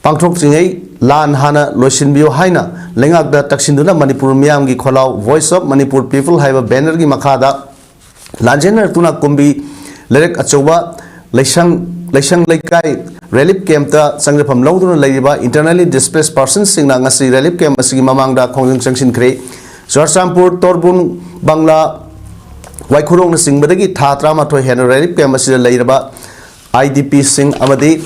ꯄꯥꯡꯊꯣꯛꯇ꯭ꯔꯤꯉꯩ ꯂꯥꯟ ꯍꯥꯟꯅ ꯂꯣꯏꯁꯤꯟꯕꯤꯌꯨ ꯍꯥꯏꯅ ꯂꯩꯉꯥꯛꯇ ꯇꯛꯁꯤꯟꯗꯨꯅ ꯃꯅꯤꯄꯨꯔ ꯃꯤꯌꯥꯝꯒꯤ ꯈꯣꯜꯂꯥꯎ Voice of Manipur People ꯍꯥꯏꯕ banner ꯒꯤ ꯃꯈꯥꯗ ꯂꯥꯟꯖꯦꯟꯅꯔꯛꯇꯨꯅ ꯀꯨꯝꯕꯤ ꯂꯩꯔꯛ ꯑꯆꯧꯕ ꯂꯩꯁꯪ, ꯂꯩꯁꯪ ꯂꯩꯀꯥꯏ relief camp ꯇ ꯆꯪꯖꯐꯝ ꯂꯧꯗꯨꯅ ꯂꯩꯔꯤꯕ internally displaced person ꯁꯤꯡꯅ ꯉꯁꯤ relief camp ꯑꯁꯤꯒꯤ ꯃꯃꯥꯡꯗ ꯈꯣꯡꯖꯪ ꯆꯪꯁꯤꯟꯈ꯭ꯔꯦ꯫ ꯆꯨꯔꯆꯥꯟꯄꯨꯔ, ꯇꯣꯔꯕꯨꯡ, ꯕꯪꯂꯥ, ꯋꯥꯏꯈꯨꯔꯣꯡꯅꯆꯤꯡꯕꯗꯒꯤ ꯊꯥ ꯇꯔꯥꯃꯥꯊꯣꯏ ꯍꯦꯟꯅ relief camp ꯑꯁꯤꯗ ꯂꯩꯔꯕ I D P ꯁꯤꯡ ꯑꯃꯗꯤ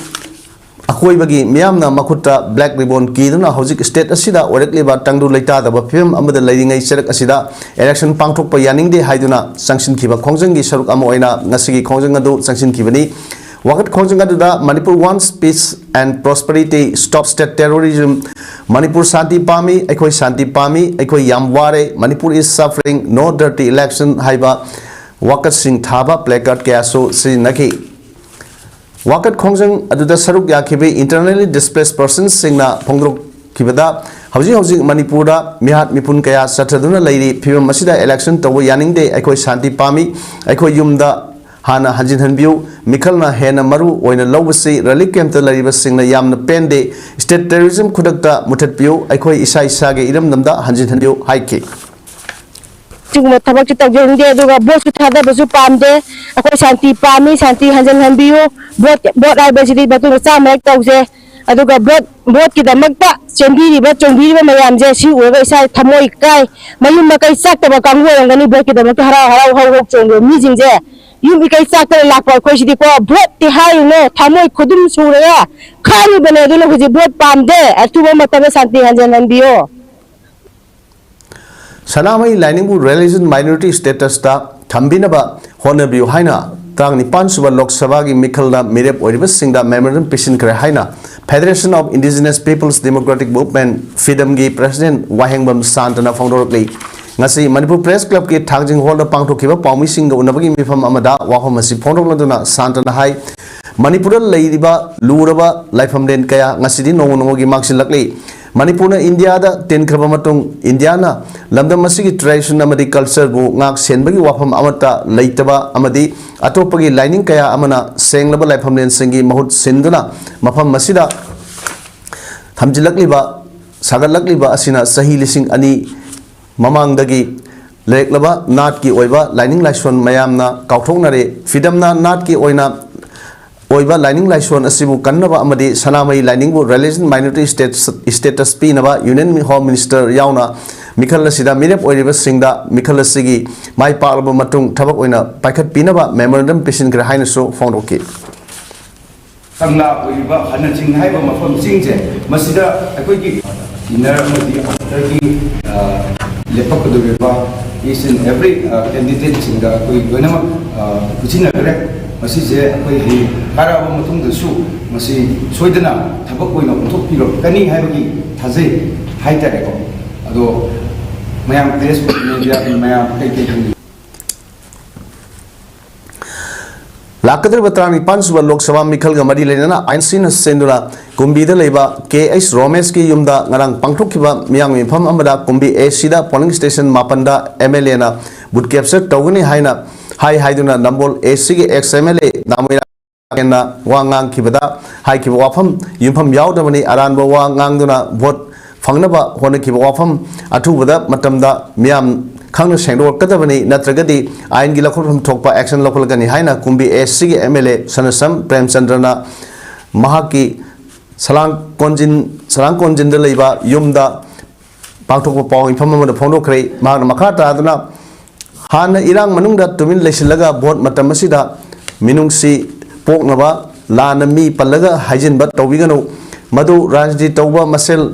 ꯑꯀꯣꯏꯕꯒꯤ ꯃꯤꯌꯥꯝꯅ ꯃꯈꯨꯠꯇ black ribbon ꯀꯤꯗꯨꯅ ꯍꯧꯖꯤꯛ state ꯑꯁꯤꯗ ꯑꯣꯏꯔꯛꯂꯤꯕ ꯇꯪꯗꯨ ꯂꯩꯇꯥꯗꯕ ꯐꯤꯕꯝ ꯑꯃꯗ ꯂꯩꯔꯤꯉꯩ ꯆꯔꯛ ꯑꯁꯤꯗ election ꯄꯥꯡꯊꯣꯛꯄ ꯌꯥꯅꯤꯡꯗꯦ ꯍꯥꯏꯗꯨꯅ ꯆꯪꯁꯤꯟꯈꯤꯕ ꯈꯣꯡꯖꯪꯒꯤ ꯁꯔꯨꯛ ꯑꯃ ꯑꯣꯏꯅ ꯉꯁꯤꯒꯤ ꯈꯣꯡꯖꯪ ꯑꯗꯨ ꯆꯪꯁꯤꯟꯈꯤꯕꯅꯤ꯫ ꯋꯥꯀꯠ ꯈꯣꯡꯖꯪ ꯑꯗꯨꯗ Manipur wants peace and prosperity, stop state terrorism, Manipur ꯁꯥꯟꯇꯤ ꯄꯥꯝꯃꯤ, ꯑꯩꯈꯣꯏ ꯁꯥꯟꯇꯤ ꯄꯥꯝꯃꯤ, ꯑꯩꯈꯣꯏ ꯌꯥꯝ ꯋꯥꯔꯦ, Manipur is suffering, no dirty election ꯍꯥꯏꯕ ꯋꯥꯀꯠꯁꯤꯡ ꯊꯥꯕ placard ꯀꯌꯥꯁꯨ ꯁꯤꯖꯤꯟꯅꯈꯤ꯫ ꯋꯥꯀꯠ ꯈꯣꯡꯖꯪ ꯑꯗꯨꯗ ꯁꯔꯨꯛ ꯌꯥꯈꯤꯕ internally displaced person ꯁꯤꯡꯅ ꯐꯣꯡꯗꯣꯔꯛꯈꯤꯕꯗ, ꯍꯧꯖꯤꯛ ꯍꯧꯖꯤꯛ ꯃꯅꯤꯄꯨꯔꯗ ꯃꯤꯍꯥꯠ ꯃꯤꯄꯨꯟ ꯀꯌꯥ ꯆꯠꯊꯗꯨꯅ ꯂꯩꯔꯤ꯫ ꯐꯤꯕꯝ ꯑꯁꯤꯗ election ꯇꯧꯕ ꯌꯥꯅꯤꯡꯗꯦ꯫ ꯑꯩꯈꯣꯏ ꯁꯥꯟꯇꯤ ꯄꯥꯝꯃꯤ꯫ ꯑꯩꯈꯣꯏ ꯌꯨꯝꯗ ꯍꯥꯟꯅ ꯍꯟꯖꯤꯟꯍꯟꯕꯤꯌꯨ꯫ ꯃꯤꯈꯜꯅ ꯍꯦꯟꯅ ꯃꯔꯨ ꯑꯣꯏꯅ ꯂꯧꯕꯁꯤ relief camp ꯇ ꯂꯩꯔꯤꯕꯁꯤꯡꯅ ꯌꯥꯝꯅ ꯄꯦꯟꯗꯦ꯫ State terrorism ꯈꯨꯗꯛꯇ ꯃꯨꯊꯠꯄꯤꯌꯨ꯫ ꯑꯩꯈꯣꯏ ꯏꯁꯥ ꯏꯁꯥꯒꯤ ꯏꯔꯝꯗꯝꯗ ꯍꯟꯖꯤꯟꯍꯟꯕꯤꯌꯨ ꯍꯥꯏꯈꯤ꯫ ꯁꯤꯒꯨꯝꯕ ꯊꯕꯛꯁꯨ ꯇꯧꯖꯅꯤꯡꯗꯦ, ꯑꯗꯨꯒ vote ꯁꯨ ꯊꯥꯗꯕꯁꯨ ꯄꯥꯝꯗꯦ꯫ ꯑꯩꯈꯣꯏ ꯁꯥꯟꯇꯤ ꯄꯥꯝꯃꯤ, ꯁꯥꯟꯇꯤ ꯍꯟꯖꯤꯟꯍꯟꯕꯤꯌꯨ꯫ Vote, vote ꯍꯥꯏꯕꯁꯤꯗꯤ ꯃꯇꯨꯡꯗ ꯆꯥꯝꯃꯔꯛ ꯇꯧꯁꯦ, ꯑꯗꯨꯒ vote, vote ꯀꯤꯗꯃꯛꯇ ꯆꯦꯟꯕꯤꯔꯤꯕ ꯆꯣꯡꯕꯤꯔꯤꯕ ꯃꯌꯥꯝꯁꯦ ꯁꯤ ꯎꯔꯒ ꯏꯁꯥ ꯊꯃꯣꯏ ꯀꯥꯏ꯫ ꯃꯌꯨꯝ ꯃꯀꯩ ꯆꯥꯛꯇꯕ ꯀꯥꯡꯕꯨ ꯑꯣꯏꯔꯝꯒꯅꯤ꯫ Vote ꯀꯤꯗꯃꯛꯇ ꯍꯔꯥꯎ ꯍꯔꯥꯎ ꯍꯧ ꯍꯧ ꯆꯣꯡꯕ ꯃꯤꯁꯤꯡꯁꯦ ꯌꯨꯝ ꯏꯀꯩ ꯆꯥꯛꯇꯅ ꯂꯥꯛꯄ ꯑꯩꯈꯣꯏꯁꯤꯗꯤꯀꯣ, vote ꯇꯤ ꯍꯥꯏꯔꯨꯅꯨ, ꯊꯃꯣꯏ ꯈꯨꯗꯨꯝ ꯁꯨꯔꯒ ꯈꯥꯡꯉꯤꯕꯅꯦ꯫ ꯑꯗꯨꯅ ꯍꯧꯖꯤꯛ vote ꯄꯥꯝꯗꯦ, ꯑꯊꯨꯕ ꯃꯇꯝꯗ ꯁꯥꯟꯇꯤ ꯍꯟꯖꯤꯟꯍꯟꯕꯤꯌꯣ꯫ ꯁꯅꯥꯃꯍꯤ ꯂꯥꯏꯅꯤꯡꯕꯨ religion minority status ꯇ ꯊꯝꯕꯤꯅꯕ ꯍꯣꯠꯅꯕꯤꯌꯨ ꯍꯥꯏꯅ ꯇꯔꯥꯅꯤꯄꯥꯟ ꯁꯨꯕ ꯂꯣꯛ ꯁꯚꯥꯒꯤ ꯃꯤꯈꯜꯅ ꯃꯤꯔꯦꯞ ꯑꯣꯏꯔꯤꯕꯁꯤꯡꯗ memorandum ꯄꯤꯁꯤꯟꯈ꯭ꯔꯦ ꯍꯥꯏꯅ Federation of Indigenous People's Democratic Movement, ꯐꯤꯗꯝꯒꯤ president ꯋꯥꯍꯦꯡꯕꯝ ꯁꯥꯟꯇꯅ ꯐꯣꯡꯗꯣꯔꯛꯂꯤ꯫ ꯉꯁꯤ ꯃꯅꯤꯄꯨꯔ Press Club ꯀꯤ ꯊꯥꯡꯖꯤꯡ hall ꯗ ꯄꯥꯡꯊꯣꯛꯈꯤꯕ ꯄꯥꯎꯃꯤꯁꯤꯡꯒ ꯎꯅꯕꯒꯤ ꯃꯤꯐꯝ ꯑꯃꯗ ꯋꯥꯐꯝ ꯑꯁꯤ ꯐꯣꯡꯗꯣꯛꯂꯗꯨꯅ ꯁꯥꯟꯇꯅ ꯍꯥꯏ, ꯃꯅꯤꯄꯨꯔꯗ ꯂꯩꯔꯤꯕ ꯂꯨꯔꯕ ꯂꯥꯏꯐꯝꯂꯦꯟ ꯀꯌꯥ ꯉꯁꯤꯗꯤ ꯅꯣꯡꯃ ꯅꯣꯡꯃꯒꯤ ꯃꯥꯡꯁꯤꯜꯂꯛꯂꯤ꯫ ꯃꯅꯤꯄꯨꯔꯅ ꯏꯟꯗꯤꯌꯥꯗ ꯇꯤꯟꯈ꯭ꯔꯕ ꯃꯇꯨꯡ, ꯏꯟꯗꯤꯌꯥꯅ ꯂꯝꯗꯝ ꯑꯁꯤꯒꯤ tradition ꯑꯃꯗꯤ culture ꯕꯨ ꯉꯥꯛ ꯁꯦꯟꯕꯒꯤ ꯋꯥꯐꯝ ꯑꯃꯠꯇ ꯂꯩꯇꯕ ꯑꯃꯗꯤ ꯑꯇꯣꯞꯄꯒꯤ ꯂꯥꯏꯅꯤꯡ ꯀꯌꯥ ꯑꯃꯅ ꯁꯦꯡꯂꯕ ꯂꯥꯏꯐꯝꯂꯦꯟꯁꯤꯡꯒꯤ ꯃꯍꯨꯠ ꯁꯤꯟꯗꯨꯅ ꯃꯐꯝ ꯑꯁꯤꯗ ꯊꯝꯖꯤꯜꯂꯛꯂꯤꯕ, ꯁꯥꯒꯠꯂꯛꯂꯤꯕ ꯑꯁꯤꯅ ꯆꯍꯤ ꯂꯤꯁꯤꯡ ꯑꯅꯤ ꯃꯃꯥꯡꯗꯒꯤ ꯂꯩꯔꯛꯂꯕ ꯅꯥꯠꯀꯤ ꯑꯣꯏꯕ ꯂꯥꯏꯅꯤꯡ ꯂꯥꯏꯁꯣꯟ ꯃꯌꯥꯝꯅ ꯀꯥꯎꯊꯣꯛꯅꯔꯦ꯫ ꯐꯤꯗꯝꯅ ꯅꯥꯠꯀꯤ ꯑꯣꯏꯅ ꯑꯣꯏꯕ ꯂꯥꯏꯅꯤꯡ ꯂꯥꯏꯁꯣꯟ ꯑꯁꯤꯕꯨ ꯀꯟꯅꯕ ꯑꯃꯗꯤ ꯁꯅꯥꯃꯍꯤ ꯂꯥꯏꯅꯤꯡꯕꯨ religion minority status ꯄꯤꯅꯕ Union Home Minister ꯌꯥꯎꯅ ꯃꯤꯈꯜ ꯑꯁꯤꯗ ꯃꯤꯔꯦꯞ ꯑꯣꯏꯔꯤꯕꯁꯤꯡꯗ ꯃꯤꯈꯜ ꯑꯁꯤꯒꯤ ꯃꯥꯏ ꯄꯥꯛꯂꯕ ꯃꯇꯨꯡ ꯊꯕꯛ ꯑꯣꯏꯅ ꯄꯥꯏꯈꯠꯄꯤꯅꯕ memorandum ꯄꯤꯁꯤꯟꯈ꯭ꯔꯦ ꯍꯥꯏꯅꯁꯨ ꯐꯣꯡꯗꯣꯛꯈꯤ꯫ ꯀꯪꯂꯥ ꯑꯣꯏꯔꯤꯕ ꯍꯅ ꯆꯤꯡ ꯍꯥꯏꯕ ꯃꯐꯝꯁꯤꯡꯁꯦ, ꯃꯁꯤꯗ ꯑꯩꯈꯣꯏꯒꯤ inner ꯑꯃꯗꯤ outerꯒꯤ, ꯑ, ꯂꯦꯞꯄꯛꯀꯗꯧꯔꯤꯕ each and every, ꯑ, candidateꯁꯤꯡꯗ ꯑꯩꯈꯣꯏ ꯂꯣꯏꯅꯃꯛ, ꯑ, ꯈꯨꯠꯁꯤꯟꯅꯈ꯭ꯔꯦ꯫ ꯃꯁꯤꯁꯦ ꯑꯩꯈꯣꯏ ꯍꯌꯦꯡ ꯀꯥꯔꯛꯑꯕ ꯃꯇꯨꯡꯗꯁꯨ ꯃꯁꯤ ꯁꯣꯏꯗꯅ ꯊꯕꯛ ꯑꯣꯏꯅ ꯑꯣꯟꯊꯣꯛꯄꯤꯔꯛꯀꯅꯤ ꯍꯥꯏꯕꯒꯤ ꯊꯥꯖꯩ ꯍꯥꯏꯇꯥꯔꯦꯀꯣ꯫ ꯑꯗꯣ ꯃꯌꯥꯝ press media ꯃꯌꯥꯝ ꯀꯩꯀꯩ ꯍꯪꯕꯤꯕ? ꯂꯥꯛꯀꯗꯧꯔꯤꯕ ꯇꯔꯥꯅꯤꯄꯥꯟ ꯁꯨꯕ ꯂꯣꯛ ꯁꯚꯥ ꯃꯤꯈꯜꯒ ꯃꯔꯤ ꯂꯩꯅꯅ ꯑꯥꯏꯟꯁꯤꯅ ꯁꯦꯝꯗꯨꯅ ꯀꯨꯝꯕꯤꯗ ꯂꯩꯕ ꯀꯦ ꯑꯩꯆ ꯔꯣꯃꯦꯁꯀꯤ ꯌꯨꯝꯗ ꯉꯔꯥꯡ ꯄꯥꯡꯊꯣꯛꯈꯤꯕ ꯃꯤꯌꯥꯝꯒꯤ ꯃꯤꯐꯝ ꯑꯃꯗ ꯀꯨꯝꯕꯤ ꯑꯦ ꯁꯤꯗ polling station ꯃꯥꯄꯟꯗ ꯑꯦꯝ ꯑꯦꯜ ꯑꯦꯅ vote capture ꯇꯧꯒꯅꯤ ꯍꯥꯏꯅ ꯍꯥꯏ ꯍꯥꯏꯗꯨꯅ ꯅꯝꯕꯣꯜ ꯑꯦ ꯁꯤꯒꯤ ꯑꯦꯛꯁ ꯑꯦꯝ ꯑꯦꯜ ꯑꯦ ꯗꯥꯃꯣꯏꯔꯥ ꯍꯦꯟꯅ ꯋꯥ ꯉꯥꯡꯈꯤꯕꯗ ꯍꯥꯏꯈꯤꯕ ꯋꯥꯐꯝ ꯌꯨꯝꯐꯝ ꯌꯥꯎꯗꯕꯅꯤ꯫ ꯑꯔꯥꯟꯕ ꯋꯥ ꯉꯥꯡꯗꯨꯅ vote ꯐꯪꯅꯕ ꯍꯣꯠꯅꯈꯤꯕ ꯋꯥꯐꯝ ꯑꯊꯨꯕꯗ ꯃꯇꯝꯗ ꯃꯤꯌꯥꯝ ꯈꯪꯅ ꯁꯦꯡꯗꯣꯛꯂꯛꯀꯗꯕꯅꯤ, ꯅꯠꯇ꯭ꯔꯒꯗꯤ ꯑꯥꯏꯟꯒꯤ ꯂꯧꯈꯠꯐꯝ ꯊꯣꯛꯄ action ꯂꯧꯈꯠꯂꯛꯀꯅꯤ ꯍꯥꯏꯅ ꯀꯨꯝꯕꯤ ꯑꯦ ꯁꯤꯒꯤ ꯑꯦꯝ ꯑꯦꯜ ꯑꯦ ꯁꯅꯁꯝ ꯄ꯭ꯔꯦꯝꯆꯟꯗ꯭ꯔꯅ ꯃꯍꯥꯛꯀꯤ ꯁꯂꯥꯡ ꯀꯣꯟꯖꯤꯟ, ꯁꯂꯥꯡ ꯀꯣꯟꯖꯤꯟꯗ ꯂꯩꯕ ꯌꯨꯝꯗ ꯄꯥꯡꯊꯣꯛꯄ ꯄꯥꯎ ꯃꯤꯐꯝ ꯑꯃꯗ ꯐꯣꯡꯗꯣꯛꯈ꯭ꯔꯦ꯫ ꯃꯍꯥꯛꯅ ꯃꯈꯥ ꯇꯥꯗꯨꯅ, ꯍꯥꯟꯅ ꯏꯔꯥꯡ ꯃꯅꯨꯡꯗ ꯇꯨꯃꯤꯟ ꯂꯩꯁꯤꯜꯂꯒ vote ꯃꯇꯝ ꯑꯁꯤꯗ ꯃꯤꯅꯨꯡꯁꯤ ꯄꯣꯛꯅꯕ ꯂꯥꯟꯅ ꯃꯤ ꯄꯜꯂꯒ ꯍꯥꯏꯖꯤꯟꯕ ꯇꯧꯕꯤꯒꯅꯨ꯫ ꯃꯗꯨ ꯔꯥꯖꯅꯤꯇꯤ ꯇꯧꯕ ꯃꯁꯦꯜ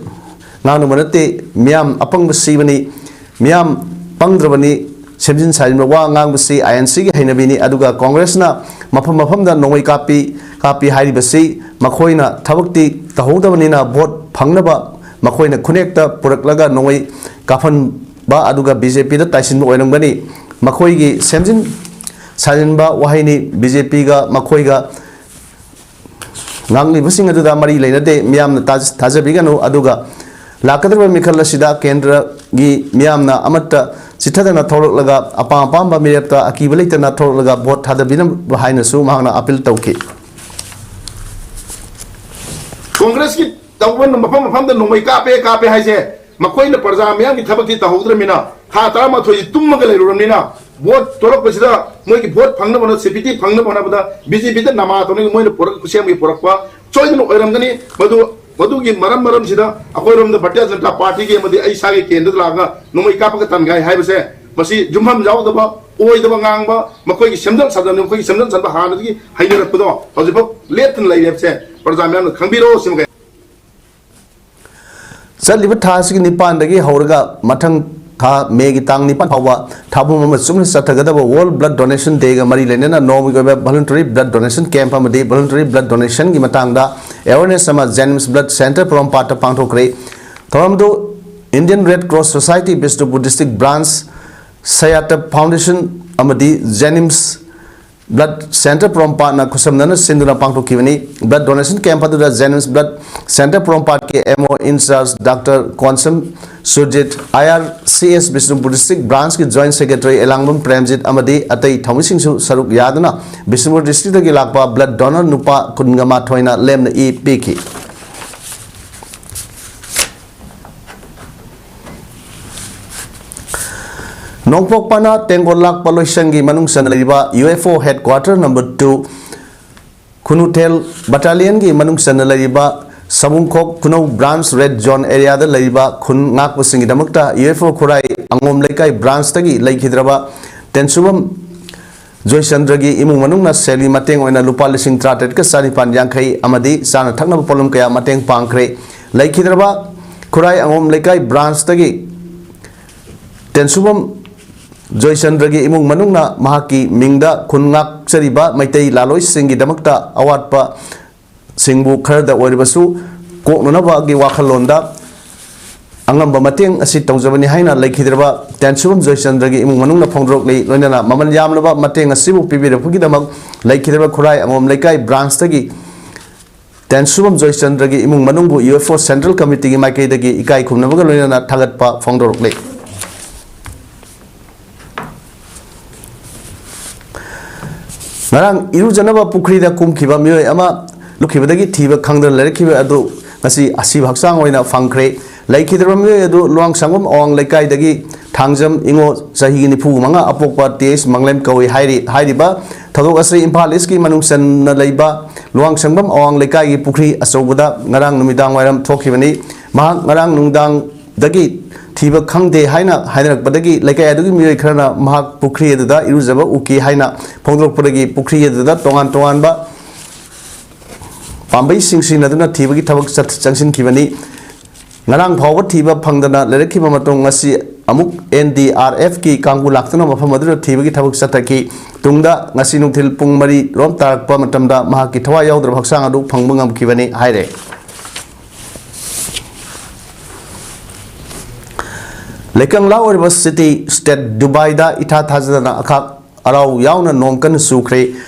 ꯉꯥꯡꯅꯕ ꯅꯠꯇꯦ꯫ ꯃꯤꯌꯥꯝ ꯑꯄꯪꯕ ꯁꯤꯕꯅꯤ꯫ ꯃꯤꯌꯥꯝ ꯄꯪꯗ꯭ꯔꯕꯅꯤ꯫ ꯁꯦꯝꯖꯤꯟ ꯁꯥꯖꯤꯟꯕ ꯋꯥ ꯉꯥꯡꯕꯁꯤ ꯑꯥꯏ ꯑꯦꯟ ꯁꯤꯒꯤ ꯍꯩꯅꯕꯤꯅꯤ꯫ ꯑꯗꯨꯒ ꯀꯣꯡꯒ꯭ꯔꯦꯁꯅ ꯃꯐꯝ ꯃꯐꯝꯗ ꯅꯣꯡꯃꯩ ꯀꯥꯞꯄꯤ, ꯀꯥꯞꯄꯤ ꯍꯥꯏꯔꯤꯕꯁꯤ ꯃꯈꯣꯏꯅ ꯊꯕꯛꯇꯤ ꯇꯧꯍꯧꯗꯕꯅꯤꯅ vote ꯐꯪꯅꯕ ꯃꯈꯣꯏꯅ ꯈꯨꯅꯦꯛꯇ ꯄꯨꯔꯛꯂꯒ ꯅꯣꯡꯃꯩ ꯀꯥꯞꯍꯟꯕ ꯑꯗꯨꯒ ꯕꯤ ꯖꯦ ꯄꯤꯗ ꯇꯥꯏꯁꯤꯟꯕ ꯑꯣꯏꯔꯝꯒꯅꯤ꯫ ꯃꯈꯣꯏꯒꯤ ꯁꯦꯝꯖꯤꯟ ꯁꯥꯖꯤꯟꯕ ꯋꯥꯍꯩꯅꯤ꯫ ꯕꯤ ꯖꯦ ꯄꯤꯒ ꯃꯈꯣꯏꯒ ꯉꯥꯡꯂꯤꯕꯁꯤꯡ ꯑꯗꯨꯗ ꯃꯔꯤ ꯂꯩꯅꯗꯦ꯫ ꯃꯤꯌꯥꯝꯅ ꯇꯥ-, ꯊꯥꯖꯕꯤꯒꯅꯨ꯫ ꯑꯗꯨꯒ ꯂꯥꯛꯀꯗꯧꯔꯤꯕ ꯃꯤꯈꯜ ꯑꯁꯤꯗ ꯀꯦꯟꯗ꯭ꯔꯒꯤ ꯃꯤꯌꯥꯝꯅ ꯑꯃꯠꯇ ꯆꯤꯠꯊꯗꯅ ꯊꯣꯛꯂꯛꯂꯒ ꯑꯄꯥꯝ ꯑꯄꯥꯝꯕ ꯃꯤꯔꯦꯞꯇ ꯑꯀꯤꯕ ꯂꯩꯇꯅ ꯊꯣꯛꯂꯛꯂꯒ vote ꯊꯥꯗꯕꯤꯅꯕ ꯍꯥꯏꯅꯁꯨ ꯃꯍꯥꯛꯅ appeal ꯇꯧꯈꯤ꯫ ꯀꯣꯡꯒ꯭ꯔꯦꯁꯀꯤ ꯇꯧꯕ ꯃꯐꯝ ꯃꯐꯝꯗ ꯅꯣꯡꯃꯩ ꯀꯥꯞꯄꯦ, ꯀꯥꯞꯄꯦ ꯍꯥꯏꯁꯦ, ꯃꯈꯣꯏꯅ ꯄ꯭ꯔꯖꯥ ꯃꯤꯌꯥꯝꯒꯤ ꯊꯕꯛꯇꯤ ꯇꯧꯍꯧꯗ꯭ꯔꯃꯤꯅ, ꯊꯥ ꯇꯔꯥꯃꯥꯊꯣꯏꯁꯤ ꯇꯨꯝꯃꯒ ꯂꯩꯔꯨꯔꯕꯅꯤꯅ, ꯚꯣꯠ ꯊꯣꯛꯂꯛꯄꯁꯤꯗ ꯃꯣꯏꯒꯤ ꯚꯣꯠ ꯐꯪꯅꯕ ꯍꯣꯠꯅ, ꯁꯤꯄꯤꯇꯤ ꯐꯪꯅꯕ ꯍꯣꯠꯅꯕꯗ ꯕꯤ ꯖꯦ ꯄꯤꯗ ꯅꯃꯥ ꯇꯧꯅꯤꯡ ꯃꯣꯏꯅ ꯄꯨꯔꯛ-, ꯈꯨꯠꯁꯦꯝꯒꯤ ꯄꯨꯔꯛꯄ ꯁꯣꯏꯗꯅ ꯑꯣꯏꯔꯝꯒꯅꯤ꯫ ꯃꯗꯨ, ꯃꯗꯨꯒꯤ ꯃꯔꯝ, ꯃꯔꯝꯁꯤꯗ ꯑꯩꯈꯣꯏꯔꯣꯝꯗ ꯚꯥꯔꯇꯤꯌ ꯖꯅꯇꯥ ꯄꯥꯔꯇꯤꯒꯤ ꯑꯃꯗꯤ ꯑꯩ ꯏꯁꯥꯒꯤ ꯀꯦꯟꯗ꯭ꯔꯗ ꯂꯥꯛꯑꯒ ꯅꯣꯡꯃꯩ ꯀꯥꯞꯄꯒ ꯇꯟꯒꯥꯏ ꯍꯥꯏꯕꯁꯦ, ꯃꯁꯤ ꯌꯨꯝꯐꯝ ꯌꯥꯎꯗꯕ, ꯑꯣꯏꯗꯕ ꯉꯥꯡꯕ, ꯃꯈꯣꯏꯒꯤ ꯁꯦꯝꯖꯤꯟ ꯁꯥꯖꯟ, ꯃꯈꯣꯏꯒꯤ ꯁꯦꯝꯖꯤꯟ ꯁꯥꯖꯟꯕ ꯍꯥꯟꯅꯗꯒꯤ ꯍꯩꯅꯔꯛꯄꯗꯣ ꯍꯧꯖꯤꯛꯐꯥꯎ ꯂꯦꯞꯇꯅ ꯂꯩꯔꯦ ꯍꯥꯏꯕꯁꯦ ꯄ꯭ꯔꯖꯥ ꯃꯌꯥꯝꯅ ꯈꯪꯕꯤꯔꯣ, ꯁꯤꯃ ꯀꯩ ꯆꯠꯂꯤꯕ ꯊꯥ ꯑꯁꯤꯒꯤ ꯅꯤꯄꯥꯟꯗꯒꯤ ꯍꯧꯔꯒ ꯃꯊꯪ ꯊꯥ ꯃꯦꯒꯤ ꯇꯥꯡ ꯅꯤꯄꯥꯟ ꯐꯥꯎꯕ ꯊꯥ ꯄꯨꯝ ꯑꯃ ꯆꯨꯞꯅ ꯆꯠꯊꯒꯗꯕ World Blood Donation Day ꯒ ꯃꯔꯤ ꯂꯩꯅꯅ ꯅꯣꯡꯃꯒꯤ ꯑꯣꯏꯕ voluntary blood donation camp ꯑꯃꯗꯤ voluntary blood donation ꯒꯤ ꯃꯇꯥꯡꯗ awareness ꯑꯃ JNIMS Blood Centre ꯄꯣꯔꯣꯝꯄꯥꯠꯇ ꯄꯥꯡꯊꯣꯛꯈ꯭ꯔꯦ꯫ ꯊꯧꯔꯝꯗꯨ Indian Red Cross Society Bishnupur district branch, Sayata Foundation ꯑꯃꯗꯤ JNIMS Blood Centre ꯄꯣꯔꯣꯝꯄꯥꯠꯅ ꯈꯨꯠꯁꯝꯅꯅ ꯁꯤꯟꯗꯨꯅ ꯄꯥꯡꯊꯣꯛꯈꯤꯕꯅꯤ꯫ Blood donation camp ꯑꯗꯨꯗ JNIMS Blood Centre ꯄꯣꯔꯣꯝꯄꯥꯠꯀꯤ M O in charge Doctor Konsam Surjit, I R C S Bishnupur district branch ꯀꯤ joint secretary ꯑꯦꯂꯥꯡꯕꯝ ꯄ꯭ꯔꯦꯝꯖꯤꯠ ꯑꯃꯗꯤ ꯑꯇꯩ ꯊꯧꯃꯤꯁꯤꯡꯁꯨ ꯁꯔꯨꯛ ꯌꯥꯗꯨꯅ Bishnupur district ꯇꯒꯤ ꯂꯥꯛꯄ blood donor ꯅꯨꯄꯥ ꯀꯨꯟꯒ ꯃꯥꯊꯣꯏꯅ ꯂꯦꯝꯅ ꯏ ꯄꯤꯈꯤ꯫ ꯅꯣꯡꯄꯣꯛ ꯄꯅꯥ ꯇꯦꯡꯒꯣꯜ ꯂꯥꯛꯄ ꯂꯣꯏꯁꯪꯒꯤ ꯃꯅꯨꯡ ꯆꯟꯅ ꯂꯩꯔꯤꯕ U F O headquarter number two ꯈꯨꯅꯨꯊꯦꯜ battalionꯒꯤ ꯃꯅꯨꯡ ꯆꯟꯅ ꯂꯩꯔꯤꯕ ꯁꯃꯨꯡꯈꯣꯛ ꯈꯨꯅꯧ branch red zone areaꯗ ꯂꯩꯔꯤꯕ ꯈꯨꯟ ꯉꯥꯛꯄꯁꯤꯡꯒꯤꯗꯃꯛꯇ U F O ꯈꯨꯔꯥꯏ ꯑꯉꯣꯝ ꯂꯩꯀꯥꯏ branchꯇꯒꯤ ꯂꯩꯈꯤꯗ꯭ꯔꯕ ꯇꯦꯟꯁꯨꯕꯝ ꯖꯣꯏꯆꯟꯗ꯭ꯔꯒꯤ ꯏꯃꯨꯡ ꯃꯅꯨꯡꯅ ꯁꯦꯜꯒꯤ ꯃꯇꯦꯡ ꯑꯣꯏꯅ ꯂꯨꯄꯥ ꯂꯤꯁꯤꯡ ꯇꯔꯥꯇꯔꯦꯠꯀ ꯆꯥꯅꯤꯄꯥꯟ ꯌꯥꯡꯈꯩ ꯑꯃꯗꯤ ꯆꯥꯅ ꯊꯛꯅꯕ ꯄꯣꯠꯂꯝ ꯀꯌꯥ ꯃꯇꯦꯡ ꯄꯥꯡꯈ꯭ꯔꯦ꯫ ꯂꯩꯈꯤꯗ꯭ꯔꯕ ꯈꯨꯔꯥꯏ ꯑꯉꯣꯝ ꯂꯩꯀꯥꯏ branchꯇꯒꯤ ꯇꯦꯟꯁꯨꯕꯝ ꯖꯣꯏꯆꯟꯗ꯭ꯔꯒꯤ ꯏꯃꯨꯡ ꯃꯅꯨꯡꯅ ꯃꯍꯥꯛꯀꯤ ꯃꯤꯡꯗ ꯈꯨꯟ ꯉꯥꯛꯆꯔꯤꯕ ꯃꯩꯇꯩ ꯂꯥꯂꯣꯏꯁꯤꯡꯒꯤꯗꯃꯛꯇ ꯑꯋꯥꯠꯄ ꯁꯤꯡꯕꯨ ꯈꯔꯗ ꯑꯣꯏꯔꯕꯁꯨ ꯀꯣꯛꯅꯅꯕꯒꯤ ꯋꯥꯈꯜꯂꯣꯟꯗ ꯑꯉꯝꯕ ꯃꯇꯦꯡ ꯑꯁꯤ ꯇꯧꯖꯕꯅꯤ ꯍꯥꯏꯅ ꯂꯩꯈꯤꯗ꯭ꯔꯕ ꯇꯦꯟꯁꯨꯕꯝ ꯖꯣꯏꯆꯟꯗ꯭ꯔꯒꯤ ꯏꯃꯨꯡ ꯃꯅꯨꯡꯅ ꯐꯣꯡꯗꯣꯔꯛꯂꯤ꯫ ꯂꯣꯏꯅꯅ ꯃꯃꯜ ꯌꯥꯝꯂꯕ ꯃꯇꯦꯡ ꯑꯁꯤꯕꯨ ꯄꯤꯕꯤꯔꯛꯄꯒꯤꯗꯃꯛ ꯂꯩꯈꯤꯗ꯭ꯔꯕ ꯈꯨꯔꯥꯏ ꯑꯉꯣꯝ ꯂꯩꯀꯥꯏ branchꯇꯒꯤ ꯇꯦꯟꯁꯨꯕꯝ ꯖꯣꯏꯆꯟꯗ꯭ꯔꯒꯤ ꯏꯃꯨꯡ ꯃꯅꯨꯡꯕꯨ U F O Central Committeeꯒꯤ ꯃꯥꯏꯀꯩꯗꯒꯤ ꯏꯀꯥꯏ ꯈꯨꯝꯅꯕꯒ ꯂꯣꯏꯅꯅ ꯊꯥꯒꯠꯄ ꯐꯣꯡꯗꯣꯔꯛꯂꯤ꯫ ꯉꯔꯥꯡ ꯏꯔꯨꯖꯅꯕ ꯄꯨꯈ꯭ꯔꯤꯗ ꯀꯨꯝꯈꯤꯕ ꯃꯤꯑꯣꯏ ꯑꯃ ꯂꯨꯞꯈꯤꯕꯗꯒꯤ ꯊꯤꯕ ꯈꯪꯗꯅ ꯂꯩꯔꯛꯈꯤꯕ ꯑꯗꯨ ꯉꯁꯤ ꯑꯁꯤꯕ ꯍꯛꯆꯥꯡ ꯑꯣꯏꯅ ꯐꯪꯈ꯭ꯔꯦ꯫ ꯂꯩꯈꯤꯗ꯭ꯔꯕ ꯃꯤꯑꯣꯏ ꯑꯗꯨ ꯂꯨꯋꯥꯡꯁꯪꯕꯝ ꯑꯋꯥꯡ ꯂꯩꯀꯥꯏꯗꯒꯤ ꯊꯥꯡꯖꯝ ꯏꯉꯣ, ꯆꯍꯤꯒꯤ ꯅꯤꯐꯨ ꯃꯉꯥ, ꯑꯄꯣꯛꯄ ꯇꯤ ꯑꯩꯆ ꯃꯪꯂꯦꯝ ꯀꯧꯏ ꯍꯥꯏꯔꯤ꯫ ꯍꯥꯏꯔꯤꯕ ꯊꯧꯗꯣꯛ ꯑꯁꯤ ꯏꯝꯐꯥꯜ ꯏꯁꯀꯤ ꯃꯅꯨꯡ ꯆꯟꯅ ꯂꯩꯕ ꯂꯨꯋꯥꯡꯁꯪꯕꯝ ꯑꯋꯥꯡ ꯂꯩꯀꯥꯏꯒꯤ ꯄꯨꯈ꯭ꯔꯤ ꯑꯆꯧꯕꯗ ꯉꯔꯥꯡ ꯅꯨꯃꯤꯗꯥꯡ ꯋꯥꯏꯔꯝ ꯊꯣꯛꯈꯤꯕꯅꯤ꯫ ꯃꯍꯥꯛ ꯉꯔꯥꯡ ꯅꯨꯡꯗꯥꯡꯗꯒꯤ ꯊꯤꯕ ꯈꯪꯗꯦ ꯍꯥꯏꯅ ꯍꯥꯏꯅꯔꯛꯄꯗꯒꯤ ꯂꯩꯀꯥꯏ ꯑꯗꯨꯒꯤ ꯃꯤꯑꯣꯏ ꯈꯔꯅ ꯃꯍꯥꯛ ꯄꯨꯈ꯭ꯔꯤ ꯑꯗꯨꯗ ꯏꯔꯨꯖꯕ ꯎꯈꯤ ꯍꯥꯏꯅ ꯐꯣꯡꯗꯣꯔꯛꯄꯗꯒꯤ ꯄꯨꯈ꯭ꯔꯤ ꯑꯗꯨꯗ ꯇꯣꯉꯥꯟ ꯇꯣꯉꯥꯟꯕ ꯄꯥꯝꯕꯩꯁꯤꯡ ꯁꯤꯖꯤꯟꯅꯗꯨꯅ ꯊꯤꯕꯒꯤ ꯊꯕꯛ ꯆꯠ-, ꯆꯪꯁꯤꯟꯈꯤꯕꯅꯤ꯫ ꯉꯔꯥꯡ ꯐꯥꯎꯕ ꯊꯤꯕ ꯐꯪꯗꯅ ꯂꯩꯔꯛꯈꯤꯕ ꯃꯇꯨꯡ ꯉꯁꯤ ꯑꯃꯨꯛ ꯑꯦꯟ ꯗꯤ ꯑꯥꯔ ꯑꯦꯐꯀꯤ ꯀꯥꯡꯕꯨ ꯂꯥꯛꯇꯨꯅ ꯃꯐꯝ ꯑꯗꯨꯗ ꯊꯤꯕꯒꯤ ꯊꯕꯛ ꯆꯠꯊꯈꯤ꯫ ꯇꯨꯡꯗ ꯉꯁꯤ ꯅꯨꯡꯊꯤꯜ ꯄꯨꯡ ꯃꯔꯤ ꯔꯣꯝ ꯇꯥꯔꯛꯄ ꯃꯇꯝꯗ ꯃꯍꯥꯛꯀꯤ ꯊꯋꯥꯏ ꯌꯥꯎꯗ꯭ꯔꯕ ꯍꯛꯆꯥꯡ ꯑꯗꯨ ꯐꯪꯕ ꯉꯝꯈꯤꯕꯅꯤ ꯍꯥꯏꯔꯦ꯫ ꯂꯩꯀꯪꯂꯥ ꯑꯣꯏꯔꯤꯕ ꯁꯤꯇꯤ ꯁ꯭ꯇꯦꯠ ꯗꯨꯕꯥꯏꯗ ꯏꯊꯥ ꯊꯥꯖꯗꯅ ꯑꯈꯥꯛ ꯑꯔꯥꯎ ꯌꯥꯎꯅ ꯅꯣꯡ ꯀꯟꯅ ꯆꯨꯈ꯭ꯔꯦ꯫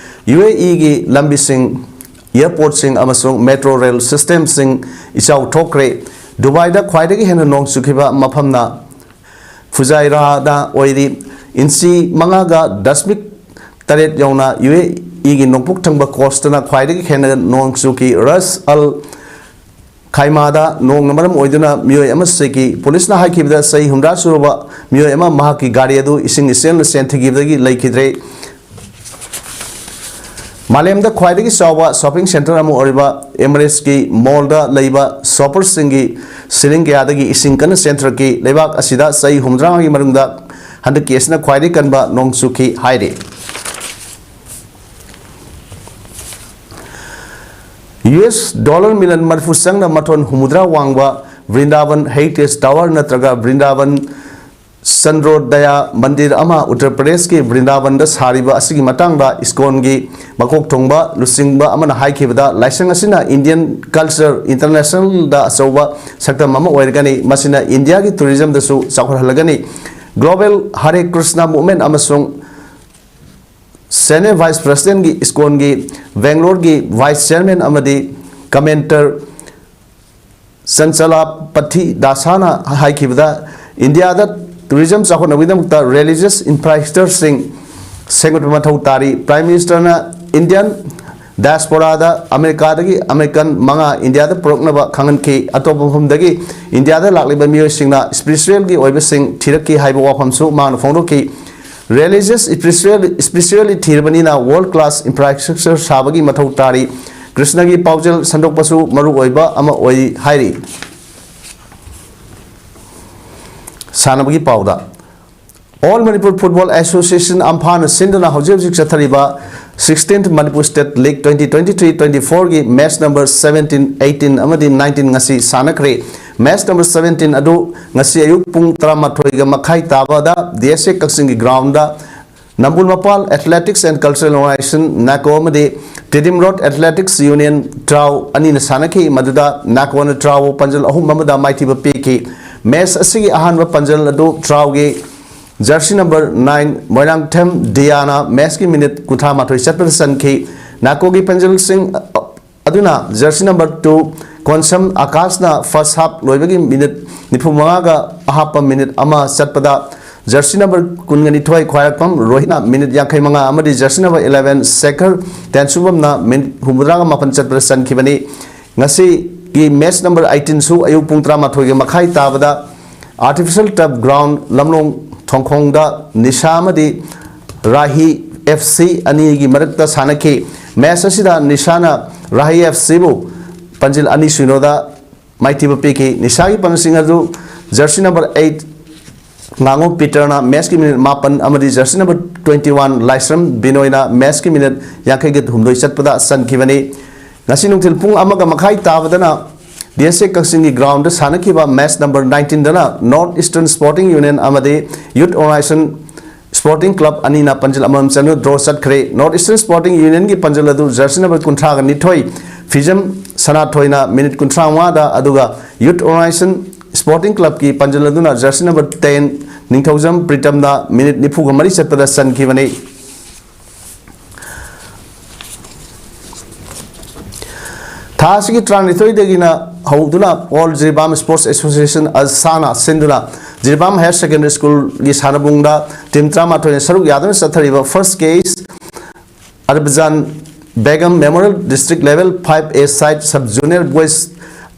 ꯌꯨ ꯑꯦ ꯏꯒꯤ ꯂꯝꯕꯤꯁꯤꯡ, ꯑꯦꯌꯔꯄꯣꯔꯠꯁꯤꯡ ꯑꯃꯁꯨꯡ ꯃꯦꯇ꯭ꯔꯣ ꯔꯦꯜ ꯁꯤꯁꯇꯦꯝꯁꯤꯡ ꯏꯆꯥꯎ ꯊꯣꯛꯈ꯭ꯔꯦ꯫ ꯗꯨꯕꯥꯏꯗ ꯈ꯭ꯋꯥꯏꯗꯒꯤ ꯍꯦꯟꯅ ꯅꯣꯡ ꯆꯨꯈꯤꯕ ꯃꯐꯝꯅ ꯐꯨꯖꯥꯏꯔꯥꯗ ꯑꯣꯏꯔꯤ꯫ ꯏꯟꯆꯤ ꯃꯉꯥꯒ ꯗꯁꯃꯤꯛ ꯇꯔꯦꯠ ꯌꯧꯅ ꯌꯨ ꯑꯦ ꯏꯒꯤ ꯅꯣꯡꯄꯣꯛ ꯊꯪꯕ ꯀꯣꯁꯇꯅ ꯈ꯭ꯋꯥꯏꯗꯒꯤ ꯍꯦꯟꯅ ꯅꯣꯡ ꯆꯨꯈꯤ꯫ ꯔꯁ ꯑꯜ ꯈꯥꯏꯃꯥꯗ ꯅꯣꯡꯅ ꯃꯔꯝ ꯑꯣꯏꯗꯨꯅ ꯃꯤꯑꯣꯏ ꯑꯃ ꯁꯤꯈꯤ꯫ ꯄꯨꯂꯤꯁꯅ ꯍꯥꯏꯈꯤꯕꯗ ꯆꯍꯤ ꯍꯨꯝꯗ꯭ꯔꯥ ꯁꯨꯔꯕ ꯃꯤꯑꯣꯏ ꯑꯃ ꯃꯍꯥꯛꯀꯤ ꯒꯥꯔꯤ ꯑꯗꯨ ꯏꯁꯤꯡ ꯏꯆꯦꯜꯅ ꯆꯦꯟꯊꯈꯤꯕꯗꯒꯤ ꯂꯩꯈꯤꯗ꯭ꯔꯦ꯫ ꯃꯥꯂꯦꯝꯗ ꯈ꯭ꯋꯥꯏꯗꯒꯤ ꯆꯥꯎꯕ ꯁꯣꯄꯤꯡ ꯁꯦꯟꯇꯔ ꯑꯃ ꯑꯣꯏꯔꯤꯕ ꯑꯦꯃꯤꯔꯦꯠꯁꯀꯤ ꯃꯣꯜꯗ ꯂꯩꯕ ꯁꯣꯄꯔꯁꯤꯡꯒꯤ ꯁꯤꯂꯤꯡ ꯀꯌꯥꯗꯒꯤ ꯏꯁꯤꯡ ꯀꯟꯅ ꯆꯦꯟꯊꯔꯛꯈꯤ꯫ ꯂꯩꯕꯥꯛ ꯑꯁꯤꯗ ꯆꯍꯤ ꯍꯨꯝꯗ꯭ꯔꯥꯒꯤ ꯃꯅꯨꯡꯗ ꯍꯟꯗꯛꯀꯤ ꯑꯁꯤꯅ ꯈ꯭ꯋꯥꯏꯗꯒꯤ ꯀꯟꯕ ꯅꯣꯡ ꯆꯨꯈꯤ ꯍꯥꯏꯔꯤ꯫ ꯌꯨ ꯑꯦꯁ ꯗꯣꯂꯔ ꯃꯤꯂꯤꯌꯟ ꯃꯔꯤꯐꯨ ꯆꯪꯅ ꯃꯊꯣꯟ ꯍꯨꯝꯐꯨꯇꯔꯥ ꯋꯥꯡꯕ ꯕ꯭ꯔꯤꯟꯗꯥꯕꯟ ꯍꯦꯔꯤꯇꯦꯖ ꯇꯥꯋꯔ ꯅꯠꯇ꯭ꯔꯒ ꯕ꯭ꯔꯤꯟꯗꯥꯕꯟ ꯆꯟꯗ꯭ꯔꯣꯗꯌꯥ ꯃꯟꯗꯤꯔ ꯑꯃ ꯎꯠꯇꯔ ꯄ꯭ꯔꯗꯦꯁꯀꯤ ꯕ꯭ꯔꯤꯟꯗꯥꯕꯟꯗ ꯁꯥꯔꯤꯕ ꯑꯁꯤꯒꯤ ꯃꯇꯥꯡꯗ ꯏꯁꯀꯣꯟꯒꯤ ꯃꯀꯣꯛ ꯊꯣꯡꯕ ꯂꯨꯆꯤꯡꯕ ꯑꯃꯅ ꯍꯥꯏꯈꯤꯕꯗ, ꯂꯥꯏꯁꯪ ꯑꯁꯤꯅ ꯏꯟꯗꯤꯌꯟ ꯀꯜꯆꯔ ꯏꯟꯇꯔꯅꯦꯁꯅꯦꯜꯗ ꯑꯆꯧꯕ ꯁꯛꯇꯝ ꯑꯃ ꯑꯣꯏꯔꯒꯅꯤ, ꯃꯁꯤꯅ ꯏꯟꯗꯤꯌꯥꯒꯤ ꯇꯨꯔꯤꯖꯝꯗꯁꯨ ꯆꯥꯎꯈꯠꯍꯜꯂꯒꯅꯤ꯫ ꯒ꯭ꯂꯣꯕꯦꯜ ꯍꯔꯦ ꯀ꯭ꯔꯤꯁꯅ ꯃꯨꯚꯃꯦꯟꯠ ꯑꯃꯁꯨꯡ ꯁꯦꯅꯦ ꯚꯥꯏꯁ ꯄ꯭ꯔꯦꯁꯤꯗꯦꯟꯠꯀꯤ ꯏꯁꯀꯣꯟꯒꯤ ꯕꯦꯡꯒ꯭ꯂꯣꯔꯒꯤ ꯚꯥꯏꯁ ꯆꯤꯌꯔꯃꯦꯟ ꯑꯃꯗꯤ ꯀꯃꯦꯟꯇꯔ ꯆꯟꯆꯂꯥꯄꯊꯤ ꯗꯥꯁꯥꯅ ꯍꯥꯏꯈꯤꯕꯗ, ꯏꯟꯗꯤꯌꯥꯗ ꯇꯨꯔꯤꯖꯝ ꯆꯥꯎꯈꯠꯅꯕꯒꯤꯗꯃꯛꯇ ꯔꯤꯂꯤꯖꯤꯌꯁ ꯏꯟꯐ꯭ꯔꯥꯁ꯭ꯇ꯭ꯔꯛꯆꯔꯁꯤꯡ ꯁꯦꯝꯒꯠꯄ ꯃꯊꯧ ꯇꯥꯔꯤ꯫ ꯄ꯭ꯔꯥꯏꯝ ꯃꯤꯅꯤꯁꯇꯔꯅ ꯏꯟꯗꯤꯌꯟ ꯗꯥꯏꯁꯄꯣꯔꯥꯗ ꯑꯃꯦꯔꯤꯀꯥꯗꯒꯤ ꯑꯃꯦꯔꯤꯀꯟ ꯃꯉꯥ ꯏꯟꯗꯤꯌꯥꯗ ꯄꯨꯔꯛꯅꯕ ꯈꯪꯍꯟꯈꯤ꯫ ꯑꯇꯣꯞꯄ ꯃꯐꯝꯗꯒꯤ ꯏꯟꯗꯤꯌꯥꯗ ꯂꯥꯛꯂꯤꯕ ꯃꯤꯑꯣꯏꯁꯤꯡꯅ ꯁ꯭ꯄꯤꯔꯤꯆꯨꯋꯦꯜꯒꯤ ꯑꯣꯏꯕꯁꯤꯡ ꯊꯤꯔꯛꯈꯤ ꯍꯥꯏꯕ ꯋꯥꯐꯝꯁꯨ ꯃꯥꯅ ꯐꯣꯡꯗꯣꯛꯈꯤ꯫ ꯔꯤꯂꯤꯖꯤꯌꯁ ꯁ꯭ꯄꯤꯔꯤꯆꯨꯋꯦꯜ ꯁ꯭ꯄꯤꯔꯤꯆꯨꯋꯦꯜꯂꯤ ꯊꯤꯔꯕꯅꯤꯅ ꯋꯥꯔꯜ ꯀ꯭ꯂꯥꯁ ꯏꯟꯐ꯭ꯔꯥꯁ꯭ꯇ꯭ꯔꯛꯆꯔ ꯁꯥꯕꯒꯤ ꯃꯊꯧ ꯇꯥꯔꯤ꯫ ꯀ꯭ꯔꯤꯁꯅꯒꯤ ꯄꯥꯎꯖꯦꯜ ꯁꯟꯗꯣꯛꯄꯁꯨ ꯃꯔꯨ ꯑꯣꯏꯕ ꯑꯃ ꯑꯣꯏ ꯍꯥꯏꯔꯤ꯫ ꯁꯥꯟꯅꯕꯒꯤ ꯄꯥꯎꯗ, ꯑꯣꯜ ꯃꯅꯤꯄꯨꯔ ꯐꯨꯠꯕꯣꯜ ꯑꯦꯁꯣꯁꯤꯌꯦꯁꯟ ꯑꯝꯐꯥꯅ ꯁꯤꯟꯗꯨꯅ ꯍꯧꯖꯤꯛ ꯍꯧꯖꯤꯛ ꯆꯠꯊꯔꯤꯕ sixteen Manipur state league twenty twenty three twenty ꯐꯣꯔꯒꯤ ꯃꯦꯆ ꯅꯝꯕꯔ ꯁꯕꯦꯟꯇꯤꯟ, ꯑꯩꯠꯇꯤꯟ ꯑꯃꯗꯤ ꯅꯥꯏꯟꯇꯤꯟ ꯉꯁꯤ ꯁꯥꯟꯅꯈ꯭ꯔꯦ꯫ ꯃꯦꯆ ꯅꯝꯕꯔ ꯁꯕꯦꯟꯇꯤꯟ ꯑꯗꯨ ꯉꯁꯤ ꯑꯌꯨꯛ ꯄꯨꯡ ꯇꯔꯥꯃꯥꯊꯣꯏꯒ ꯃꯈꯥꯏ ꯇꯥꯕꯗ ꯗꯤ ꯑꯦꯁ ꯑꯦ ꯀꯛꯆꯤꯡꯒꯤ ꯒ꯭ꯔꯥꯎꯟꯗ ꯅꯝꯕꯨꯜ ꯃꯄꯥꯜ ꯑꯦꯊꯂꯦꯇꯤꯛꯁ ꯑꯦꯟ ꯀꯜꯆꯔꯦꯜ ꯑꯣꯔꯒꯅꯥꯏꯖꯦꯁꯟ, ꯅꯥꯀꯣ, ꯑꯃꯗꯤ ꯇꯤꯗꯤꯝ ꯔꯣꯗ ꯑꯦꯊꯂꯦꯇꯤꯛꯁ ꯌꯨꯅꯤꯌꯟ, ꯇ꯭ꯔꯥꯎ, ꯑꯅꯤꯅ ꯁꯥꯟꯅꯈꯤ꯫ ꯃꯗꯨꯗ ꯅꯥꯀꯣꯅ ꯇ꯭ꯔꯥꯎꯕꯨ ꯄꯥꯟꯖꯜ ꯑꯍꯨꯝ ꯑꯃꯗ ꯃꯥꯏꯊꯤꯕ ꯄꯤꯈꯤ꯫ ꯃꯦꯆ ꯑꯁꯤꯒꯤ ꯑꯍꯥꯟꯕ ꯄꯥꯟꯖꯜ ꯑꯗꯨ ꯇ꯭ꯔꯥꯎꯒꯤ ꯖꯔꯁꯤ ꯅꯝꯕꯔ ꯅꯥꯏꯟ ꯃꯣꯏꯔꯥꯡꯊꯦꯝ ꯗꯤꯌꯥꯅ ꯃꯦꯆꯀꯤ ꯃꯤꯅꯤꯠ ꯀꯨꯟꯊ꯭ꯔꯥ ꯃꯥꯊꯣꯏ ꯆꯠꯄꯗ ꯆꯟꯈꯤ꯫ ꯅꯥꯀꯣꯒꯤ ꯄꯥꯟꯖꯜꯁꯤꯡ ꯑꯗꯨꯅ ꯖꯔꯁꯤ ꯅꯝꯕꯔ ꯇꯨ ꯀꯣꯟꯁꯝ ꯑꯀꯥꯁꯅ ꯐꯥꯔꯁ ꯍꯥꯞ ꯂꯣꯏꯕꯒꯤ ꯃꯤꯅꯤꯠ ꯅꯤꯐꯨ ꯃꯉꯥꯒ ꯑꯍꯥꯞꯄ ꯃꯤꯅꯤꯠ ꯑꯃ ꯆꯠꯄꯗ ꯖꯔꯁꯤ ꯅꯝꯕꯔ ꯀꯨꯟꯒ ꯅꯤꯊꯣꯏ ꯈ꯭ꯋꯥꯏꯔꯥꯛꯄꯝ ꯔꯣꯍꯤꯠꯅ ꯃꯤꯅꯤꯠ ꯌꯥꯡꯈꯩ ꯃꯉꯥ ꯑꯃꯗꯤ ꯖꯔꯁꯤ ꯅꯝꯕꯔ ꯏꯂꯦꯚꯦꯟ ꯁꯦꯈꯔ ꯇꯦꯟꯁꯨꯕꯝꯅ ꯃꯤꯅꯤꯠ ꯍꯨꯝꯐꯨꯇꯔꯥꯒ ꯃꯥꯄꯟ ꯆꯠꯄꯗ ꯆꯟꯈꯤꯕꯅꯤ꯫ ꯉꯁꯤꯒꯤ ꯃꯦꯆ ꯅꯝꯕꯔ ꯑꯩꯠꯇꯤꯟꯁꯨ ꯑꯌꯨꯛ ꯄꯨꯡ ꯇꯔꯥꯃꯥꯊꯣꯏꯒꯤ ꯃꯈꯥꯏ ꯇꯥꯕꯗ ꯑꯥꯔꯇꯤꯐꯤꯁꯦꯜ ꯇꯔꯐ ꯒ꯭ꯔꯥꯎꯟ ꯂꯝꯂꯣꯡ ꯊꯣꯡꯈꯣꯡꯗ ꯅꯤꯁꯥ ꯑꯃꯗꯤ ꯔꯥꯍꯤ ꯑꯦꯐ ꯁꯤ ꯑꯅꯤꯒꯤ ꯃꯔꯛꯇ ꯁꯥꯟꯅꯈꯤ꯫ ꯃꯦꯆ ꯑꯁꯤꯗ ꯅꯤꯁꯥꯅ ꯔꯥꯍꯤ ꯑꯦꯐ ꯁꯤꯕꯨ ꯄꯥꯟꯖꯤꯜ ꯑꯅꯤ ꯁꯤꯅꯣꯗ ꯃꯥꯏꯊꯤꯕ ꯄꯤꯈꯤ꯫ ꯅꯤꯁꯥꯒꯤ ꯄꯥꯟꯖꯤꯜꯁꯤꯡ ꯑꯗꯨ ꯖꯔꯁꯤ ꯅꯝꯕꯔ ꯑꯩꯠ ꯉꯥꯉꯣꯝ ꯄꯤꯇꯔꯅ ꯃꯦꯆꯀꯤ ꯃꯤꯅꯤꯠ ꯃꯥꯄꯟ ꯑꯃꯗꯤ ꯖꯔꯁꯤ ꯅꯝꯕꯔ ꯇ꯭ꯋꯦꯟꯇꯤ ꯋꯥꯟ ꯂꯥꯏꯁ꯭ꯔꯝ ꯕꯤꯅꯣꯏꯅ ꯃꯦꯆꯀꯤ ꯃꯤꯅꯤꯠ ꯌꯥꯡꯈꯩꯒ ꯍꯨꯝꯗꯣꯏ ꯆꯠꯄꯗ ꯆꯟꯈꯤꯕꯅꯤ꯫ ꯉꯁꯤ ꯅꯨꯡꯊꯤꯜ ꯄꯨꯡ ꯑꯃꯒ ꯃꯈꯥꯏ ꯇꯥꯕꯗꯅ ꯗꯤ ꯑꯦꯁ ꯑꯦ ꯀꯛꯆꯤꯡꯒꯤ ꯒ꯭ꯔꯥꯎꯟꯗ ꯁꯥꯟꯅꯈꯤꯕ ꯃꯦꯆ ꯅꯝꯕꯔ ꯅꯥꯏꯟꯇꯤꯟꯗꯅ ꯅꯣꯔꯠ ꯏꯁꯇꯔꯟ ꯁ꯭ꯄꯣꯔꯇꯤꯡ ꯌꯨꯅꯤꯌꯟ ꯑꯃꯗꯤ ꯌꯨꯠ ꯑꯣꯔꯒꯅꯥꯏꯖꯦꯁꯟ ꯁ꯭ꯄꯣꯔꯇꯤꯡ ꯀ꯭ꯂꯕ ꯑꯅꯤꯅ ꯄꯥꯟꯖꯤꯜ ꯑꯃꯃꯝ ꯆꯟꯗꯨꯅ ꯗ꯭ꯔꯣ ꯆꯠꯈ꯭ꯔꯦ꯫ ꯅꯣꯔꯠ ꯏꯁꯇꯔꯟ ꯁ꯭ꯄꯣꯔꯇꯤꯡ ꯌꯨꯅꯤꯌꯟꯒꯤ ꯄꯥꯟꯖꯤꯜ ꯑꯗꯨ ꯖꯔꯁꯤ ꯅꯝꯕꯔ ꯀꯨꯟꯊ꯭ꯔꯥꯒ ꯅꯤꯊꯣꯏ ꯐꯤꯖꯝ ꯁꯅꯥꯊꯣꯏꯅ ꯃꯤꯅꯤꯠ ꯀꯨꯟꯊ꯭ꯔꯥ ꯃꯉꯥꯗ, ꯑꯗꯨꯒ ꯌꯨꯠ ꯑꯣꯔꯒꯅꯥꯏꯖꯦꯁꯟ ꯁ꯭ꯄꯣꯔꯇꯤꯡ ꯀ꯭ꯂꯕꯀꯤ ꯄꯥꯟꯖꯤꯜ ꯑꯗꯨꯅ ꯖꯔꯁꯤ ꯅꯝꯕꯔ ꯇꯦꯟ ꯅꯤꯡꯊꯧꯖꯝ ꯄ꯭ꯔꯤꯇꯝꯅ ꯃꯤꯅꯤꯠ ꯅꯤꯐꯨꯒ ꯃꯔꯤ ꯆꯠꯄꯗ ꯆꯟꯈꯤꯕꯅꯤ꯫ ꯊꯥ ꯑꯁꯤꯒꯤ ꯇꯔꯥꯅꯤꯊꯣꯏꯗꯒꯤꯅ ꯍꯧꯗꯨꯅ ꯑꯣꯜ ꯖꯤꯔꯤꯕꯥꯝ ꯁ꯭ꯄꯣꯔꯠꯁ ꯑꯦꯁꯣꯁꯤꯌꯦꯁꯟ, ꯑꯜꯁꯥꯅ ꯁꯤꯟꯗꯨꯅ ꯖꯤꯔꯤꯕꯥꯝ ꯍꯥꯌꯔ ꯁꯦꯀꯦꯟꯗꯔꯤ ꯁ꯭ꯀꯨꯜꯒꯤ ꯁꯥꯟꯅꯕꯨꯡꯗ ꯇꯤꯝ ꯇꯔꯥꯃꯥꯊꯣꯏꯅ ꯁꯔꯨꯛ ꯌꯥꯗꯨꯅ ꯆꯠꯊꯔꯤꯕ first K S ꯑꯔꯕꯖꯥꯟ Begum Memorial District Level five A side Sub Junior Boys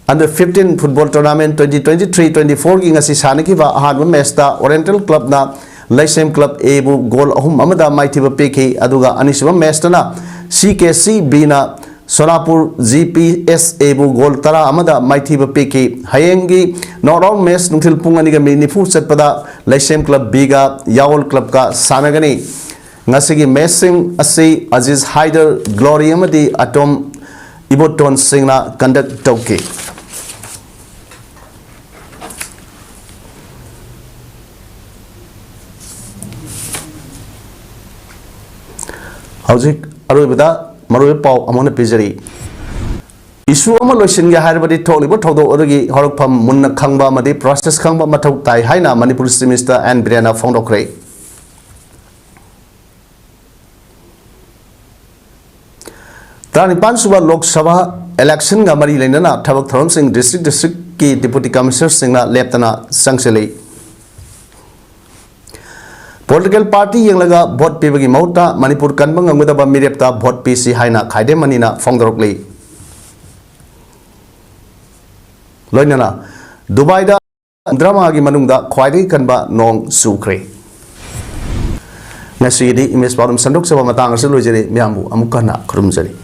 Under fifteen Football Tournament twenty twenty-three twenty-four ꯒꯤ ꯉꯁꯤ ꯁꯥꯟꯅꯈꯤꯕ ꯑꯍꯥꯟꯕ ꯃꯦꯆꯇ Oriental Clubꯅ ꯂꯩꯁꯦꯝ Club Aꯕꯨ ꯒꯣꯜ ꯑꯍꯨꯝ ꯑꯃꯗ ꯃꯥꯏꯊꯤꯕ ꯄꯤꯈꯤ꯫ ꯑꯗꯨꯒ ꯑꯅꯤꯁꯨꯕ ꯃꯦꯆꯇꯅ C K C Bꯅ ꯁꯣꯂꯥꯄꯨꯔ G P S Aꯕꯨ ꯒꯣꯜ ꯇꯔꯥ ꯑꯃꯗ ꯃꯥꯏꯊꯤꯕ ꯄꯤꯈꯤ꯫ ꯍꯌꯦꯡꯒꯤ knockout match ꯅꯨꯡꯊꯤꯜ ꯄꯨꯡ ꯑꯅꯤꯒ ꯃꯤꯅꯤꯠ ꯅꯤꯐꯨ ꯆꯠꯄꯗ ꯂꯩꯁꯦꯝ Club Bꯒ ꯌꯥꯋꯜ Clubꯀ ꯁꯥꯟꯅꯒꯅꯤ꯫ ꯉꯁꯤꯒꯤ ꯃꯦꯆꯁꯤꯡ ꯑꯁꯤ ꯑꯖꯤꯖ ꯍꯥꯏꯗꯔ, ꯒ꯭ꯂꯣꯔꯤ ꯑꯃꯗꯤ ꯑꯇꯣꯝ ꯏꯕꯣꯇꯣꯟꯁꯤꯡꯅ conduct ꯇꯧꯈꯤ꯫ ꯍꯧꯖꯤꯛ ꯑꯔꯣꯏꯕꯗ ꯃꯔꯨꯑꯣꯏꯕ ꯄꯥꯎ ꯑꯃꯨꯛ ꯍꯟꯅ ꯄꯤꯖꯔꯤ꯫ Issue ꯑꯃ ꯂꯣꯏꯁꯤꯟꯒꯦ ꯍꯥꯏꯔꯕꯗꯤ ꯊꯣꯛꯂꯤꯕ ꯊꯧꯗꯣꯛ ꯑꯗꯨꯒꯤ ꯍꯧꯔꯛꯐꯝ ꯃꯨꯟꯅ ꯈꯪꯕ ꯑꯃꯗꯤ process ꯈꯪꯕ ꯃꯊꯧ ꯇꯥꯏ ꯍꯥꯏꯅ ꯃꯅꯤꯄꯨꯔ Chief Minister ꯑꯦꯟ ꯕꯤꯔꯦꯟꯅ ꯐꯣꯡꯗꯣꯛꯈ꯭ꯔꯦ꯫ ꯇꯔꯥꯅꯤꯄꯥꯟ ꯁꯨꯕ ꯂꯣꯛ ꯁꯚꯥ electionꯒ ꯃꯔꯤ ꯂꯩꯅꯅ ꯊꯕꯛ ꯊꯧꯔꯝꯁꯤꯡ district districtꯀꯤ Deputy Commissionerꯁꯤꯡꯅ ꯂꯦꯞꯇꯅ ꯆꯪꯁꯤꯜꯂꯤ꯫ Political party ꯌꯦꯡꯂꯒ vote ꯄꯤꯕꯒꯤ ꯃꯍꯨꯠꯇ ꯃꯅꯤꯄꯨꯔ ꯀꯟꯕ ꯉꯝꯒꯗꯕ ꯃꯤꯔꯦꯞꯇ vote ꯄꯤꯁꯤ ꯍꯥꯏꯅ ꯈꯥꯏꯗꯦꯝ ꯃꯅꯤꯅ ꯐꯣꯡꯗꯣꯔꯛꯂꯤ꯫ ꯂꯣꯏꯅꯅ ꯗꯨꯕꯥꯏꯗ ꯗ꯭ꯔꯃꯥꯒꯤ ꯃꯅꯨꯡꯗ ꯈ꯭ꯋꯥꯏꯗꯒꯤ ꯀꯟꯕ ꯅꯣꯡ ꯆꯨꯈ꯭ꯔꯦ꯫ ꯉꯁꯤꯒꯤꯗꯤ ꯏꯃꯦꯖ ꯄꯥꯎꯗꯝ ꯁꯟꯗꯣꯛꯆꯕ ꯃꯇꯥꯡ ꯑꯁꯤꯗ ꯂꯣꯏꯖꯔꯦ꯫ ꯃꯌꯥꯝꯕꯨ ꯑꯃꯨꯛ ꯍꯟꯅ ꯈꯨꯔꯨꯝꯖꯔꯤ꯫